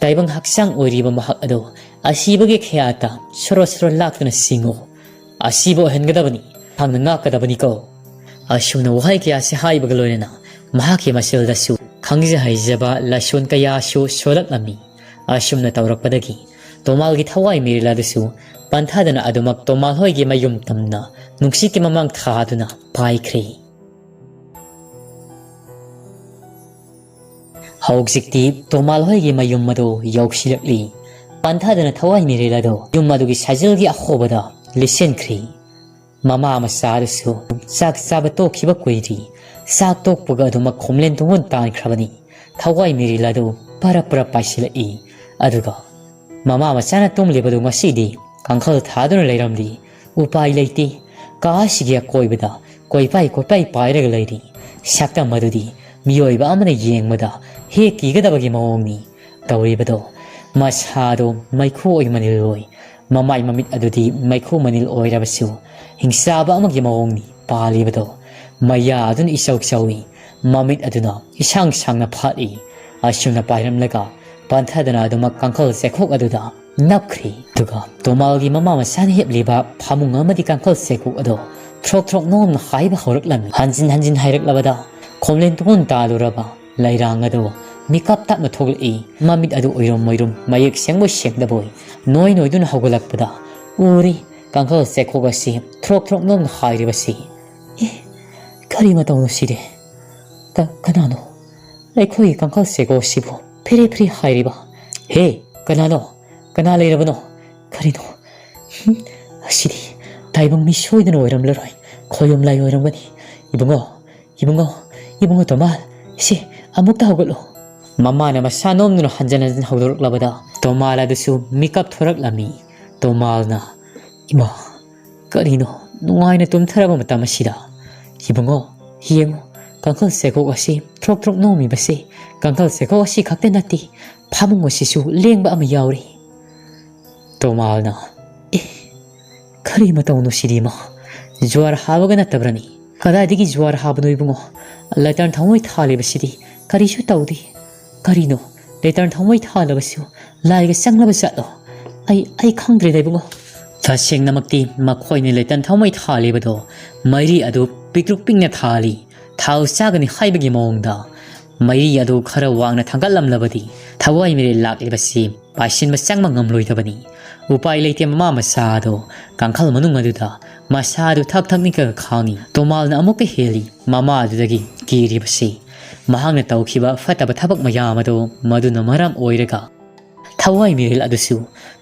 ꯇꯥꯏꯕꯪ ꯍꯛꯆꯥꯡ ꯑꯣꯏꯔꯤꯕ ꯃꯍꯥꯛ ꯑꯗꯨ ꯑꯁꯤꯕꯒꯤ ꯈꯌꯥꯠꯇ ꯁꯣꯔꯣ ꯁꯣꯔꯣ ꯂꯥꯛꯇꯨꯅ ꯆꯤꯡꯉꯨ꯫ ꯑꯁꯤꯕ ꯑꯣꯏꯍꯟꯒꯗꯕꯅꯤ꯫ ꯅꯍꯥꯛꯅ ꯉꯥꯛꯀꯗꯕꯅꯤꯀꯣ꯫" ꯑꯁꯨꯝꯅ ꯋꯥꯍꯩ ꯀꯌꯥꯁꯤ ꯍꯥꯏꯕꯒ ꯂꯣꯏꯅꯅ ꯃꯍꯥꯛꯀꯤ ꯃꯆꯤꯜꯗꯁꯨ ꯈꯪꯖ ꯍꯩꯖꯕ ꯂꯥꯏꯁꯣꯟ ꯀꯌꯥꯁꯨ ꯁꯣꯜꯂꯛꯂꯝꯃꯤ꯫ ꯑꯁꯨꯝꯅ ꯇꯧꯔꯛꯄꯗꯒꯤ ꯇꯣꯃꯥꯜꯒꯤ ꯊꯋꯥꯏ ꯃꯤꯔꯦꯜ ꯑꯗꯨꯁꯨ ꯄꯟꯊꯗꯅ ꯑꯗꯨꯃꯛ ꯇꯣꯃꯥꯜ ꯍꯣꯏꯒꯤ ꯃꯌꯨꯝ ꯇꯝꯅ ꯅꯨꯡꯁꯤꯠꯀꯤ ꯃꯃꯥꯡ ꯊꯥꯗꯨꯅ ꯄꯥꯏꯈ꯭ꯔꯦ꯫ ꯍꯧꯖꯤꯛꯇꯤ ꯇꯣꯃꯥꯜ ꯍꯣꯏꯒꯤ ꯃꯌꯨꯝ ꯑꯗꯨ ꯌꯧꯁꯤꯜꯂꯛꯂꯤ꯫ ꯄꯟꯊꯗꯅ ꯊꯋꯥꯏ ꯃꯤꯔꯦꯜ ꯑꯗꯨ ꯌꯨꯝ ꯑꯗꯨꯒꯤ ꯁꯥꯖꯤꯜꯒꯤ ꯑꯍꯣꯕꯗ ꯂꯤꯠꯁꯤꯟꯈ꯭ꯔꯤ꯫ ꯃꯃꯥ ꯃꯆꯥ ꯑꯗꯨꯁꯨ ꯆꯥꯛ ꯆꯥꯕ ꯇꯣꯛꯈꯤꯕ ꯀꯨꯏꯗ꯭ꯔꯤ꯫ ꯆꯥꯛ ꯇꯣꯛꯄꯒ ꯑꯗꯨꯃꯛ ꯈꯣꯝꯂꯦꯟ ꯇꯨꯡꯒꯣꯟ ꯇꯥꯟꯈ꯭ꯔꯕꯅꯤ꯫ ꯊꯋꯥꯏ ꯃꯤꯔꯦꯜ ꯑꯗꯨ ꯄꯔꯞ ꯄꯔꯞ ꯄꯥꯏꯁꯤꯜꯂꯛꯏ꯫ ꯑꯗꯨꯒ ꯃꯃꯥ ꯃꯆꯥꯅ ꯇꯨꯝꯂꯤꯕꯗꯨ ꯉꯁꯤꯗꯤ ꯀꯥꯡꯈꯜ ꯊꯥꯗꯨꯅ ꯂꯩꯔꯝꯂꯤ꯫ ꯎꯄꯥꯏ ꯂꯩꯇꯦ꯫ ꯀꯥ ꯑꯁꯤꯒꯤ ꯑꯀꯣꯏꯕꯗ ꯀꯣꯏꯄꯥꯏ ꯀꯣꯏꯄꯥꯏ ꯄꯥꯏꯔꯒ ꯂꯩꯔꯤ꯫ ꯁꯛꯇꯝ ꯑꯗꯨꯗꯤ ꯃꯤꯑꯣꯏꯕ ꯑꯃꯅ ꯌꯦꯡꯕꯗ ꯍꯦꯛ ꯀꯤꯒꯗꯕꯒꯤ ꯃꯑꯣꯡꯅꯤ ꯇꯧꯔꯤꯕꯗꯣ꯫ ꯃꯁꯥꯗꯣ ꯃꯩꯈꯨ ꯑꯣꯏ ꯃꯅꯤꯜ ꯑꯣꯏ, ꯃꯃꯥꯏ ꯃꯃꯤꯠ ꯑꯗꯨꯗꯤ ꯃꯩꯈꯨ ꯃꯅꯤꯜ ꯑꯣꯏꯔꯕꯁꯨ ꯍꯤꯡꯆꯥꯕ ꯑꯃꯒꯤ ꯃꯑꯣꯡꯅꯤ ꯄꯥꯜꯂꯤꯕꯗꯣ꯫ ꯃꯌꯥ ꯑꯗꯨꯅ ꯏꯆꯧ ꯆꯧꯏ, ꯃꯃꯤꯠ ꯑꯗꯨꯅ ꯏꯁꯥꯡ ꯁꯥꯡꯅ ꯐꯥꯠꯂꯤ꯫ ꯑꯁꯨꯝꯅ ꯄꯥꯏꯔꯝꯂꯒ ꯄꯟꯊꯗꯅ ꯑꯗꯨꯃꯛ ꯀꯥꯡꯈꯜ ꯆꯦꯈꯣꯛ ꯑꯗꯨꯗ ꯅꯞꯈ꯭ꯔꯤ꯫ ꯑꯗꯨꯒ ꯇꯣꯃꯥꯜꯒꯤ ꯃꯃꯥ ꯃꯆꯥꯅ ꯍꯤꯞꯂꯤꯕ ꯐꯃꯨꯡ ꯑꯃꯗꯤ ꯀꯥꯡꯈꯜ ꯆꯦꯈꯣꯛ ꯑꯗꯣ ꯊ꯭ꯔꯣꯛ ꯊ꯭ꯔꯣꯛ ꯅꯣꯝꯅ ꯍꯥꯏꯕ ꯍꯧꯔꯛꯂꯝꯃꯤ꯫ ꯍꯟꯖꯤꯟ ꯍꯟꯖꯤꯟ ꯍꯥꯏꯔꯛꯂꯕꯗ ꯈꯣꯝꯂꯦꯟ ꯇꯨꯍꯣꯟ ꯇꯥꯜꯂꯨꯔꯕ ꯂꯩꯔꯥꯡ ꯑꯗꯣ ꯃꯤꯀꯞ ꯇꯞꯅ ꯊꯣꯛꯂꯛꯏ꯫ ꯃꯃꯤꯠ ꯑꯗꯨ ꯑꯣꯏꯔꯣꯝ ꯑꯣꯏꯔꯣꯝ ꯃꯌꯦꯛ ꯁꯦꯡꯕꯣꯏ ꯁꯦꯡꯗꯕꯣꯏ ꯅꯣꯏ ꯅꯣꯏꯗꯨꯅ ꯍꯧꯒꯠꯂꯛꯄꯗ ꯎꯔꯤ ꯀꯥꯡꯈꯜ ꯆꯦꯈꯣꯛ ꯑꯁꯤ ꯊ꯭ꯔꯣꯛ ꯊ꯭ꯔꯣꯛ ꯅꯣꯝꯅ ꯍꯥꯏꯔꯤꯕꯁꯤ꯫ "ꯑꯦ, ꯀꯔꯤ ꯃꯇꯧꯅꯣ ꯁꯤꯗꯤ? ꯀ-, ꯀꯅꯥꯅꯣ ꯑꯩꯈꯣꯏꯒꯤ ꯀꯥꯡꯈꯜ ꯆꯦꯈꯣꯛ ꯑꯁꯤꯕꯨ ꯐꯤꯔꯤ ꯐꯤꯔꯤ ꯍꯥꯏꯔꯤꯕ? ꯍꯦ, ꯀꯅꯥꯅꯣ? ꯀꯅꯥ ꯂꯩꯔꯕꯅꯣ? ꯀꯔꯤꯅꯣ? ꯍꯨꯝ, ꯑꯁꯤꯗꯤ ꯇꯥꯏꯕꯪ ꯃꯤ ꯁꯣꯏꯗꯅ ꯑꯣꯏꯔꯝꯂꯔꯣꯏ꯫ ꯈꯣꯌꯨꯝ ꯂꯥꯏ ꯑꯣꯏꯔꯝꯒꯅꯤ꯫ ꯏꯕꯨꯡꯉꯣ, ꯏꯕꯨꯡꯉꯣ, ꯏꯕꯨꯡꯉꯣ ꯇꯣꯃꯥꯜ, ꯁꯤ ꯑꯃꯨꯛꯇ ꯍꯧꯒꯠꯂꯣ꯫" ꯃꯃꯥꯅ ꯃꯁꯥ ꯅꯣꯝꯗꯨꯅ ꯍꯟꯖꯤꯟ ꯍꯟꯖꯤꯟ ꯍꯧꯗꯣꯔꯛꯂꯕꯗ ꯇꯣꯃꯥꯜ ꯑꯗꯨꯁꯨ ꯃꯤꯀꯞ ꯊꯣꯔꯛꯂꯝꯃꯤ꯫ ꯇꯣꯃꯥꯜꯅ, "ꯏꯃꯥ, ꯀꯔꯤꯅꯣ ꯅꯨꯡꯉꯥꯏꯅ ꯇꯨꯝꯊꯔꯕ ꯃꯇꯝ ꯑꯁꯤꯗ? ꯏꯕꯨꯡꯉꯣ, ꯌꯦꯡꯉꯨ, ꯀꯥꯡꯈꯜ ꯆꯦꯈꯣꯛ ꯑꯁꯤ ꯊ꯭ꯔꯣꯛ ꯊ꯭ꯔꯣꯛ ꯅꯣꯝꯃꯤꯕꯁꯤ ꯀꯥꯡꯈꯜ ꯆꯦꯈꯣꯛ ꯑꯁꯤ ꯈꯛꯇ ꯅꯠꯇꯦ, ꯐꯃꯨꯡ ꯑꯁꯤꯁꯨ ꯂꯦꯡꯕ ꯑꯃ ꯌꯥꯎꯔꯤ꯫" ꯇꯣꯃꯥꯜꯅ, "ꯑꯦ, ꯀꯔꯤ ꯃꯇꯧꯅꯣ ꯁꯤꯗꯤ ꯏꯃꯥ? ꯖ꯭ꯋꯥꯔ ꯍꯥꯕꯒ ꯅꯠꯇꯕ꯭ꯔꯅꯤ?" "ꯀꯗꯥꯏꯗꯒꯤ ꯖ꯭ꯋꯥꯔ ꯍꯥꯕꯅꯣ ꯏꯕꯨꯡꯉꯣ? ꯂꯦꯇꯔꯟ ꯊꯥꯎꯃꯩ ꯊꯥꯜꯂꯤꯕꯁꯤꯗꯤ ꯀꯔꯤꯁꯨ ꯇꯧꯗꯦ꯫ ꯀꯔꯤꯅꯣ, ꯂꯦꯇꯔꯟ ꯊꯥꯎꯃꯩ ꯊꯥꯜꯂꯕꯁꯨ ꯂꯥꯏꯒ ꯆꯪꯂꯕ ꯖꯥꯠꯂꯣ? ꯑꯩ, ꯑꯩ ꯈꯪꯗ꯭ꯔꯦꯗ ꯏꯕꯨꯡꯉꯣ꯫" ꯇꯁꯦꯡꯅꯃꯛꯇꯤ ꯃꯈꯣꯏꯅ ꯂꯦꯇꯔꯟ ꯊꯥꯎꯃꯩ ꯊꯥꯜꯂꯤꯕꯗꯣ ꯃꯩꯔꯤ ꯑꯗꯨ ꯄꯤꯛꯇ꯭ꯔꯨ ꯄꯤꯛꯅ ꯊꯥꯜꯂꯤ꯫ ꯊꯥꯎ ꯆꯥꯒꯅꯤ ꯍꯥꯏꯕꯒꯤ ꯃꯑꯣꯡꯗ ꯃꯩꯔꯤ ꯑꯗꯨ ꯈꯔ ꯋꯥꯡꯅ ꯊꯥꯡꯒꯠꯂꯝꯂꯕꯗꯤ ꯊꯋꯥꯏ ꯃꯤꯔꯦꯜ ꯂꯥꯛꯂꯤꯕꯁꯤ ꯄꯥꯏꯁꯤꯟꯕ ꯆꯪꯕ ꯉꯝꯂꯣꯏꯗꯕꯅꯤ꯫ ꯎꯄꯥꯏ ꯂꯩꯇꯦ, ꯃꯃꯥ ꯃꯆꯥ ꯑꯗꯣ ꯀꯥꯡꯈꯜ ꯃꯅꯨꯡ ꯑꯗꯨꯗ ꯃꯁꯥ ꯑꯗꯨ ꯊꯛ ꯊꯛ ꯅꯤꯛꯂꯒ ꯈꯥꯡꯉꯤ꯫ ꯇꯣꯃꯥꯜꯅ ꯑꯃꯨꯛꯀ ꯍꯦꯜꯂꯤ ꯃꯃꯥ ꯑꯗꯨꯗꯒꯤ ꯀꯤꯔꯤꯕꯁꯤ꯫ ꯃꯍꯥꯛꯅ ꯇꯧꯈꯤꯕ ꯐꯠꯇꯕ ꯊꯕꯛ ꯃꯌꯥꯝ ꯑꯗꯣ ꯃꯗꯨꯅ ꯃꯔꯝ ꯑꯣꯏꯔꯒ ꯊꯋꯥꯏ ꯃꯤꯔꯦꯜ ꯑꯗꯨꯁꯨ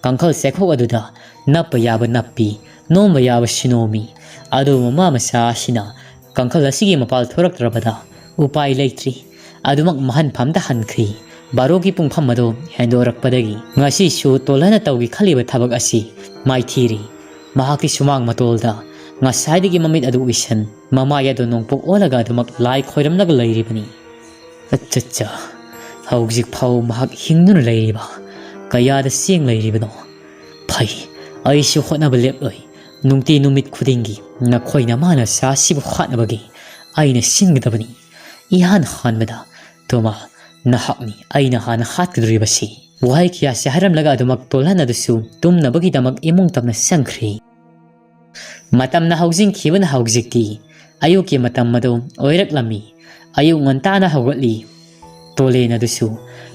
ꯀꯥꯡꯈꯜ ꯆꯦꯈꯣꯛ ꯑꯗꯨꯗ ꯅꯞꯄ ꯌꯥꯕ ꯅꯞꯄꯤ, ꯅꯣꯝꯕ ꯌꯥꯕꯁꯨ ꯅꯣꯝꯃꯤ꯫ ꯑꯗꯨꯕꯨ ꯃꯃꯥ ꯃꯆꯥ ꯑꯁꯤꯅ ꯀꯥꯡꯈꯜ ꯑꯁꯤꯒꯤ ꯃꯄꯥꯜ ꯊꯣꯔꯛꯇ꯭ꯔꯕꯗ ꯎꯄꯥꯏ ꯂꯩꯇ꯭ꯔꯤ꯫ ꯑꯗꯨꯃꯛ ꯃꯍꯟꯐꯝꯗ ꯍꯟꯈ꯭ꯔꯤ꯫ ꯕꯥꯔꯣꯒꯤ ꯄꯨꯡꯐꯝ ꯑꯗꯨ ꯍꯦꯟꯗꯣꯔꯛꯄꯗꯒꯤ ꯉꯁꯤꯁꯨ ꯇꯣꯜꯍꯟꯅ ꯇꯧꯒꯦ ꯈꯜꯂꯤꯕ ꯊꯕꯛ ꯑꯁꯤ ꯃꯥꯏꯊꯤꯔꯤ꯫ ꯃꯍꯥꯛꯀꯤ ꯁꯨꯃꯥꯡ ꯃꯇꯣꯜꯗ ꯉꯁꯥꯏꯗꯒꯤ ꯃꯃꯤꯠ ꯑꯗꯨ ꯎꯏꯁꯟ, ꯃꯃꯥꯏ ꯑꯗꯨ ꯅꯣꯡꯄꯣꯛ ꯑꯣꯜꯂꯒ ꯑꯗꯨꯃꯛ ꯂꯥꯏ ꯈꯣꯏꯔꯝꯂꯒ ꯂꯩꯔꯤꯕꯅꯤ꯫ ꯑꯠꯆꯥ, ꯍꯧꯖꯤꯛ ꯐꯥꯎ ꯃꯍꯥꯛ ꯍꯤꯡꯗꯨꯅ ꯂꯩꯔꯤꯕ, ꯀꯌꯥꯗ ꯆꯦꯡ ꯂꯩꯔꯤꯕꯅꯣ? ꯐꯩ, ꯑꯩꯁꯨ ꯍꯣꯠꯅꯕ ꯂꯦꯞꯂꯣꯏ꯫ ꯅꯨꯡꯇꯤ ꯅꯨꯃꯤꯠ ꯈꯨꯗꯤꯡꯒꯤ ꯅꯈꯣꯏꯅ ꯃꯥꯅ ꯆꯥꯁꯤꯕꯨ ꯍꯥꯠꯅꯕꯒꯤ ꯑꯩꯅ ꯁꯤꯟꯒꯗꯕꯅꯤ꯫ ꯏꯍꯥꯟ ꯍꯥꯟꯕꯗ, ꯇꯣꯃꯥ, ꯅꯍꯥꯛꯅꯤ ꯑꯩꯅ ꯍꯥꯟꯅ ꯍꯥꯠꯀꯗꯧꯔꯤꯕꯁꯤ꯫ ꯋꯥꯍꯩ ꯀꯌꯥꯁꯤ ꯍꯥꯏꯔꯝꯂꯒ ꯑꯗꯨꯃꯛ ꯇꯣꯜꯍꯟ ꯑꯗꯨꯁꯨ ꯇꯨꯝꯅꯕꯒꯤꯗꯃꯛ ꯏꯃꯨꯡ ꯇꯝꯅ ꯆꯪꯈ꯭ꯔꯦ꯫ ꯃꯇꯝꯅ ꯍꯧꯖꯤꯟꯈꯤꯕꯅ ꯍꯧꯖꯤꯛꯇꯤ ꯑꯌꯨꯛꯀꯤ ꯃꯇꯝ ꯑꯗꯨ ꯑꯣꯏꯔꯛꯂꯝꯃꯤ꯫ ꯑꯌꯨꯛ ꯉꯟꯇꯥꯅ ꯍꯧꯒꯠꯂꯤ꯫ ꯇꯣꯂꯦꯟ ꯑꯗꯨꯁꯨ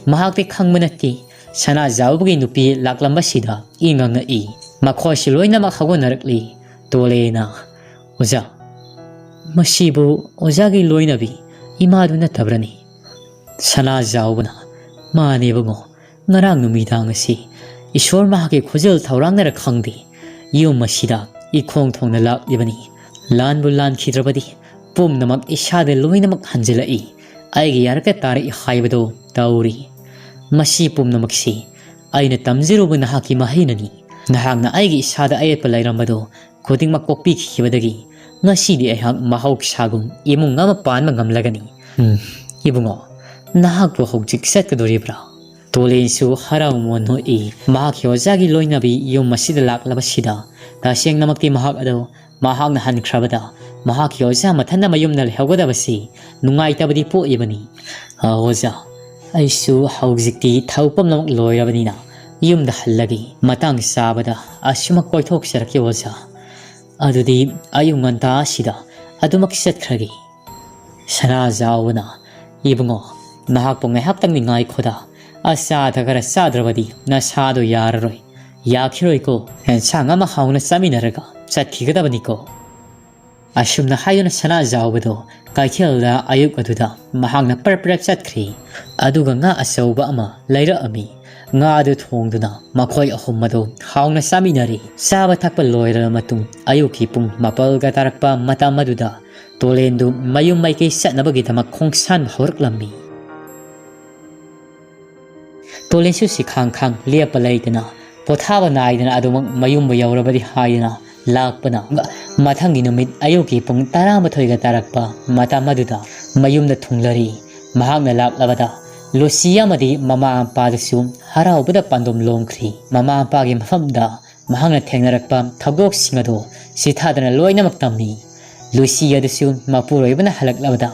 ꯃꯍꯥꯛꯇꯤ ꯈꯪꯕ ꯅꯠꯇꯦ꯫ ꯁꯅꯥꯖꯥꯎꯕꯒꯤ ꯅꯨꯄꯤ ꯂꯥꯛꯂꯝꯕꯁꯤꯗ ꯏ ꯉꯥꯡꯉꯛꯏ꯫ ꯃꯈꯣꯏꯁꯨ ꯂꯣꯏꯅꯃꯛ ꯍꯧꯒꯠꯅꯔꯛꯂꯤ꯫ ꯇꯣꯂꯦꯟꯅ, "ꯑꯣꯖꯥ, ꯃꯁꯤꯕꯨ ꯑꯣꯖꯥꯒꯤ ꯂꯣꯏꯅꯕꯤ ꯏꯃꯥꯗꯨ ꯅꯠꯇꯕ꯭ꯔꯅꯤ?" ꯁꯅꯥꯖꯥꯎꯕꯅ, "ꯃꯥꯅꯦ ꯏꯕꯨꯡꯉꯣ, ꯉꯔꯥꯡ ꯅꯨꯃꯤꯗꯥꯡ ꯑꯁꯤ ꯏꯁꯣꯔ ꯃꯍꯥꯛꯀꯤ ꯈꯨꯖꯜ ꯊꯧꯔꯥꯡꯅꯔ ꯈꯪꯗꯦ, ꯌꯨꯝ ꯑꯁꯤꯗ ꯏꯈꯣꯡ ꯊꯣꯡꯅ ꯂꯥꯛꯂꯤꯕꯅꯤ꯫ ꯂꯥꯟꯕꯨ ꯂꯥꯟꯈꯤꯗ꯭ꯔꯕꯗꯤ ꯄꯨꯝꯅꯃꯛ ꯏꯁꯥꯗ ꯂꯣꯏꯅꯃꯛ ꯍꯟꯖꯤꯜꯂꯛꯏ꯫ ꯑꯩꯒꯤ ꯌꯥꯔꯛꯇ ꯇꯥꯔꯛꯏ ꯍꯥꯏꯕꯗꯨ ꯇꯧꯔꯤ꯫ ꯃꯁꯤ ꯄꯨꯝꯅꯃꯛꯁꯤ ꯑꯩꯅ ꯇꯝꯖꯔꯨꯕ ꯅꯍꯥꯛꯀꯤ ꯃꯍꯩꯅꯅꯤ꯫ ꯅꯍꯥꯛꯅ ꯑꯩꯒꯤ ꯏꯁꯥꯗ ꯑꯌꯦꯠꯄ ꯂꯩꯔꯝꯕꯗꯨ ꯈꯨꯗꯤꯡꯃꯛ ꯀꯣꯛꯄꯤꯈꯤꯕꯗꯒꯤ ꯉꯁꯤꯗꯤ ꯑꯩꯍꯥꯛ ꯃꯍꯧꯁꯥꯒꯨꯝ ꯏꯃꯨꯡ ꯑꯃ ꯄꯥꯟꯕ ꯉꯝꯂꯒꯅꯤ꯫ ꯎꯝ, ꯏꯕꯨꯡꯉꯣ, ꯅꯍꯥꯛꯄꯨ ꯍꯧꯖꯤꯛ ꯆꯠꯀꯗꯣꯔꯤꯕ꯭ꯔꯥ?" ꯇꯣꯂꯦꯟꯁꯨ ꯍꯔꯥꯎ ꯃꯣꯟ ꯅꯣꯛꯏ꯫ ꯃꯍꯥꯛꯀꯤ ꯑꯣꯖꯥꯒꯤ ꯂꯣꯏꯅꯕꯤ ꯌꯨꯝ ꯑꯁꯤꯗ ꯂꯥꯛꯂꯕꯁꯤꯗ ꯇꯁꯦꯡꯅꯃꯛꯇꯤ ꯃꯍꯥꯛ ꯑꯗꯨ ꯃꯍꯥꯛꯅ ꯍꯟꯈ꯭ꯔꯕꯗ ꯃꯍꯥꯛꯀꯤ ꯑꯣꯖꯥ ꯃꯊꯟꯇ ꯃꯌꯨꯝꯗ ꯂꯩꯍꯧꯒꯗꯕꯁꯤ ꯅꯨꯡꯉꯥꯏꯇꯕꯗꯤ ꯄꯣꯛꯏꯕꯅꯤ꯫ "ꯑ, ꯑꯣꯖꯥ, ꯑꯩꯁꯨ ꯍꯧꯖꯤꯛꯇꯤ ꯊꯕꯛ ꯄꯨꯝꯅꯃꯛ ꯂꯣꯏꯔꯕꯅꯤꯅ ꯌꯨꯝꯗ ꯍꯜꯂꯒꯦ꯫ ꯃꯇꯥꯡ ꯆꯥꯕꯗ ꯑꯁꯨꯃꯛ ꯀꯣꯏꯊꯣꯛꯆꯔꯛꯀꯦ ꯑꯣꯖꯥ꯫ ꯑꯗꯨꯗꯤ ꯑꯌꯨꯛ ꯉꯟꯇꯥ ꯑꯁꯤꯗ ꯑꯗꯨꯃꯛ ꯆꯠꯈ꯭ꯔꯒꯦ꯫" ꯁꯅꯥꯖꯥꯎꯕꯅ, "ꯏꯕꯨꯡꯉꯣ, ꯅꯍꯥꯛꯄꯨ ꯉꯥꯏꯍꯥꯛꯇꯪꯗꯤ ꯉꯥꯏꯈꯣꯗ꯫ ꯑꯆꯥ ꯑꯊꯛ ꯈꯔ ꯆꯥꯗ꯭ꯔꯕꯗꯤ ꯅꯁꯥꯗꯣ ꯌꯥꯔꯔꯣꯏ꯫ ꯌꯥꯈꯤꯔꯣꯏꯀꯣ꯫ ꯑꯦꯟꯁꯥꯡ ꯑꯃ ꯍꯥꯎꯅ ꯆꯥꯃꯤꯟꯅꯔꯒ ꯆꯠꯈꯤꯒꯗꯕꯅꯤꯀꯣ꯫" ꯑꯁꯨꯝꯅ ꯍꯥꯏꯗꯨꯅ ꯁꯅꯥꯖꯥꯎꯕꯗꯣ ꯀꯩꯊꯦꯜꯗ ꯑꯌꯨꯛ ꯑꯗꯨꯗ ꯃꯍꯥꯛꯅ ꯄꯔꯞ ꯄꯔꯞ ꯆꯠꯈ꯭ꯔꯤ꯫ ꯑꯗꯨꯒ ꯉꯥ ꯑꯆꯧꯕ ꯑꯃ ꯂꯩꯔꯛꯑꯝꯃꯤ꯫ ꯉꯥ ꯑꯗꯨ ꯊꯣꯡꯗꯨꯅ ꯃꯈꯣꯏ ꯑꯍꯨꯝ ꯑꯗꯨ ꯍꯥꯎꯅ ꯆꯥꯃꯤꯟꯅꯔꯤ꯫ ꯆꯥꯕ ꯊꯛꯄ ꯂꯣꯏꯔꯕ ꯃꯇꯨꯡ ꯑꯌꯨꯛꯀꯤ ꯄꯨꯡ ꯃꯥꯄꯜꯒ ꯇꯥꯔꯛꯄ ꯃꯇꯝ ꯑꯗꯨꯗ ꯇꯣꯂꯦꯟꯗꯨ ꯃꯌꯨꯝ ꯃꯥꯏꯀꯩ ꯆꯠꯅꯕꯒꯤꯗꯃꯛ ꯈꯣꯡꯁꯥꯟꯕ ꯍꯧꯔꯛꯂꯝꯃꯤ꯫ ꯇꯣꯂꯦꯟꯁꯨ ꯁꯤꯈꯥꯡ ꯈꯥꯡ ꯂꯦꯞꯄ ꯂꯩꯇꯅ, ꯄꯣꯊꯥꯕ ꯅꯥꯏꯗꯅ ꯑꯗꯨꯃꯛ ꯃꯌꯨꯝꯕꯨ ꯌꯧꯔꯕꯗꯤ ꯍꯥꯏꯗꯅ ꯂꯥꯛꯄꯅ꯫ ꯃꯊꯪꯒꯤ ꯅꯨꯃꯤꯠ ꯑꯌꯨꯛꯀꯤ ꯄꯨꯡ ꯇꯔꯥꯃꯥꯊꯣꯏꯒ ꯇꯥꯔꯛꯄ ꯃꯇꯝ ꯑꯗꯨꯗ ꯃꯌꯨꯝꯗ ꯊꯨꯡꯂꯔꯤ꯫ ꯃꯍꯥꯛꯅ ꯂꯥꯛꯂꯕꯗ ꯂꯨꯁꯤ ꯑꯃꯗꯤ ꯃꯃꯥ ꯃꯄꯥꯗꯨꯁꯨ ꯍꯔꯥꯎꯕꯗ ꯄꯥꯟꯗꯣꯝ ꯂꯣꯝꯈ꯭ꯔꯤ꯫ ꯃꯃꯥ ꯃꯄꯥꯒꯤ ꯃꯐꯝꯗ ꯃꯍꯥꯛꯅ ꯊꯦꯡꯅꯔꯛꯄ ꯊꯧꯗꯣꯛꯁꯤꯡ ꯑꯗꯨ ꯁꯤꯊꯥꯗꯅ ꯂꯣꯏꯅꯃꯛ ꯇꯝꯃꯤ꯫ ꯂꯨꯁꯤ ꯑꯗꯨꯁꯨ ꯃꯄꯨꯔꯣꯏꯕꯅ ꯍꯜꯂꯛꯂꯕꯗ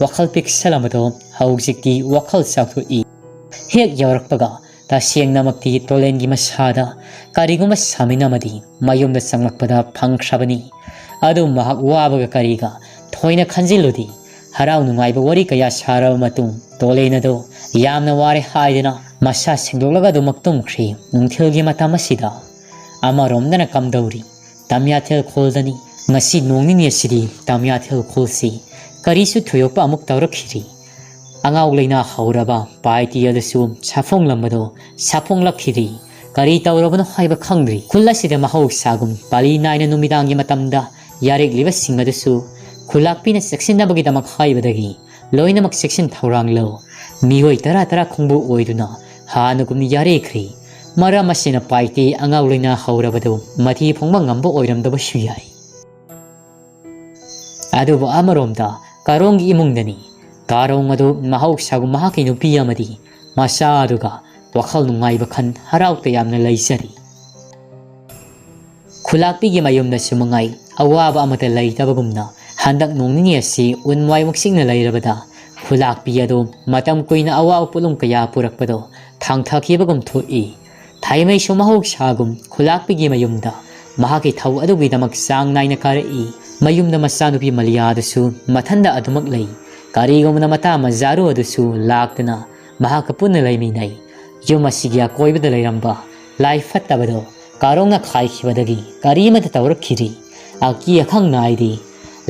ꯋꯥꯈꯜ ꯄꯤꯛꯁꯜꯂꯝꯕꯗꯣ ꯍꯧꯖꯤꯛꯇꯤ ꯋꯥꯈꯜ ꯆꯥꯎꯊꯣꯛꯏ꯫ ꯍꯦꯛ ꯌꯧꯔꯛꯄꯒ ꯇꯁꯦꯡꯅꯃꯛꯇꯤ ꯇꯣꯂꯦꯟꯒꯤ ꯃꯁꯥꯗ ꯀꯔꯤꯒꯨꯝꯕ ꯁꯥꯃꯤꯟ ꯑꯃꯗꯤ ꯃꯌꯨꯝꯗ ꯆꯪꯂꯛꯄꯗ ꯐꯪꯈ꯭ꯔꯕꯅꯤ꯫ ꯑꯗꯨ ꯃꯍꯥꯛ ꯋꯥꯕꯒ ꯀꯔꯤꯒ ꯊꯣꯏꯅ ꯈꯟꯖꯤꯜꯂꯨꯗꯦ꯫ ꯍꯔꯥꯎ ꯅꯨꯡꯉꯥꯏꯕ ꯋꯥꯔꯤ ꯀꯌꯥ ꯁꯥꯔꯕ ꯃꯇꯨꯡ ꯇꯣꯂꯦꯟ ꯑꯗꯨ ꯌꯥꯝꯅ ꯋꯥꯔꯦ ꯍꯥꯏꯗꯨꯅ ꯃꯁꯥ ꯁꯦꯡꯗꯣꯛꯂꯒ ꯑꯗꯨꯃꯛ ꯇꯨꯝꯈ꯭ꯔꯤ꯫ ꯅꯨꯡꯊꯤꯜꯒꯤ ꯃꯇꯝ ꯑꯁꯤꯗ ꯑꯃꯔꯣꯝꯗꯅ ꯀꯝꯗꯧꯔꯤ? ꯇꯝꯌꯥꯊꯦꯜ ꯈꯣꯜꯗꯅꯤ꯫ ꯉꯁꯤ ꯅꯣꯡ ꯅꯤꯅꯤ ꯑꯁꯤꯗꯤ ꯇꯝꯌꯥꯊꯦꯜ ꯈꯣꯜꯁꯤ ꯀꯔꯤꯁꯨ ꯊꯣꯏꯗꯣꯛꯄ ꯑꯃꯨꯛ ꯇꯧꯔꯛꯈꯤꯗ꯭ꯔꯤ꯫ ꯑꯉꯥꯎ ꯂꯩꯅꯥ ꯍꯧꯔꯕ ꯄꯥꯏꯇꯤ ꯑꯗꯨꯁꯨ ꯁꯥꯐꯣꯡꯂꯝꯕꯗꯣ ꯁꯥꯐꯣꯡꯂꯛꯈꯤꯗ꯭ꯔꯤ꯫ ꯀꯔꯤ ꯇꯧꯔꯕꯅꯣ ꯍꯥꯏꯕ ꯈꯪꯗ꯭ꯔꯤ꯫ ꯈꯨꯜ ꯑꯁꯤꯗ ꯃꯍꯧꯁꯥꯒꯨꯝ ꯄꯥꯂꯤ ꯅꯥꯏꯅ ꯅꯨꯃꯤꯗꯥꯡꯒꯤ ꯃꯇꯝꯗ ꯌꯥꯔꯦꯛꯂꯤꯕꯁꯤꯡ ꯑꯗꯨꯁꯨ ꯈꯨꯂꯥꯛꯄꯤꯅ ꯆꯦꯛꯁꯤꯟꯅꯕꯒꯤꯗꯃꯛ ꯍꯥꯏꯕꯗꯒꯤ ꯂꯣꯏꯅꯃꯛ ꯆꯦꯛꯁꯤꯟ ꯊꯧꯔꯥꯡ ꯂꯧ꯫ ꯃꯤꯑꯣꯏ ꯇꯔꯥ ꯇꯔꯥ ꯈꯣꯡꯕꯨ ꯑꯣꯏꯗꯨꯅ ꯍꯥꯟꯅꯒꯨꯝ ꯌꯥꯔꯦꯈ꯭ꯔꯤ꯫ ꯃꯔꯝ ꯑꯁꯤꯅ ꯄꯥꯏꯇꯤ ꯑꯉꯥꯎ ꯂꯩꯅꯥ ꯍꯧꯔꯕꯗꯨ ꯃꯊꯤ ꯐꯣꯡꯕ ꯉꯝꯕ ꯑꯣꯏꯔꯝꯗꯕꯁꯨ ꯌꯥꯏ꯫ ꯑꯗꯨꯕꯨ ꯑꯃꯔꯣꯝꯗ ꯀꯥꯔꯣꯡꯒꯤ ꯏꯃꯨꯡꯗꯅꯤ꯫ ꯀꯥꯔꯣꯡ ꯑꯗꯨ ꯃꯍꯧꯁꯥꯒꯨꯝ ꯃꯍꯥꯛꯀꯤ ꯅꯨꯄꯤ ꯑꯃꯗꯤ ꯃꯆꯥ ꯑꯗꯨꯒ ꯋꯥꯈꯜ ꯅꯨꯡꯉꯥꯏꯕ ꯈꯟ ꯍꯔꯥꯎ ꯇꯌꯥꯝꯅ ꯂꯩꯖꯔꯤ꯫ ꯈꯨꯂꯥꯛꯄꯤꯒꯤ ꯃꯌꯨꯝꯗꯁꯨ ꯃꯉꯥꯏ ꯑꯋꯥꯕ ꯑꯃꯠꯇ ꯂꯩꯇꯕꯒꯨꯝꯅ ꯍꯟꯗꯛ ꯅꯣꯡ ꯅꯤꯅꯤ ꯑꯁꯤ ꯎꯟ ꯋꯥꯏꯃꯨꯛ ꯆꯤꯛꯅ ꯂꯩꯔꯕꯗ ꯈꯨꯂꯥꯛꯄꯤ ꯑꯗꯨ ꯃꯇꯝ ꯀꯨꯏꯅ ꯑꯋꯥꯕ ꯄꯣꯠꯂꯨꯝ ꯀꯌꯥ ꯄꯨꯔꯛꯄꯗꯣ ꯊꯥꯡꯊꯈꯤꯕꯒꯨꯝ ꯊꯣꯛꯏ꯫ ꯊꯥꯏꯃꯩꯁꯨ ꯃꯍꯧꯁꯥꯒꯨꯝ ꯈꯨꯂꯥꯛꯄꯤꯒꯤ ꯃꯌꯨꯝꯗ ꯃꯍꯥꯛꯀꯤ ꯊꯧ ꯑꯗꯨꯒꯤꯗꯃꯛ ꯆꯥꯡ ꯅꯥꯏꯅ ꯀꯥꯔꯛꯏ꯫ ꯃꯌꯨꯝꯗ ꯃꯆꯥꯅꯨꯄꯤ ꯃꯂꯤꯌꯥꯗꯨꯁꯨ ꯃꯊꯟꯗ ꯑꯗꯨꯃꯛ ꯂꯩ꯫ ꯀꯔꯤꯒꯨꯝꯕꯅ ꯃꯇꯥ ꯃꯖꯥꯔꯨ ꯑꯗꯨꯁꯨ ꯂꯥꯛꯇꯨꯅ ꯃꯍꯥꯛꯀ ꯄꯨꯟꯅ ꯂꯩꯃꯤꯟꯅꯩ꯫ ꯌꯨꯝ ꯑꯁꯤꯒꯤ ꯑꯀꯣꯏꯕꯗ ꯂꯩꯔꯝꯕ ꯂꯥꯏ ꯐꯠꯇꯕꯗꯣ ꯀꯥꯔꯣꯡꯅ ꯈꯥꯏꯈꯤꯕꯗꯒꯤ ꯀꯔꯤꯃꯠꯇ ꯇꯧꯔꯛꯈꯤꯗ꯭ꯔꯤ꯫ ꯑꯀꯤ ꯑꯈꯪ ꯅꯥꯏꯗꯦ꯫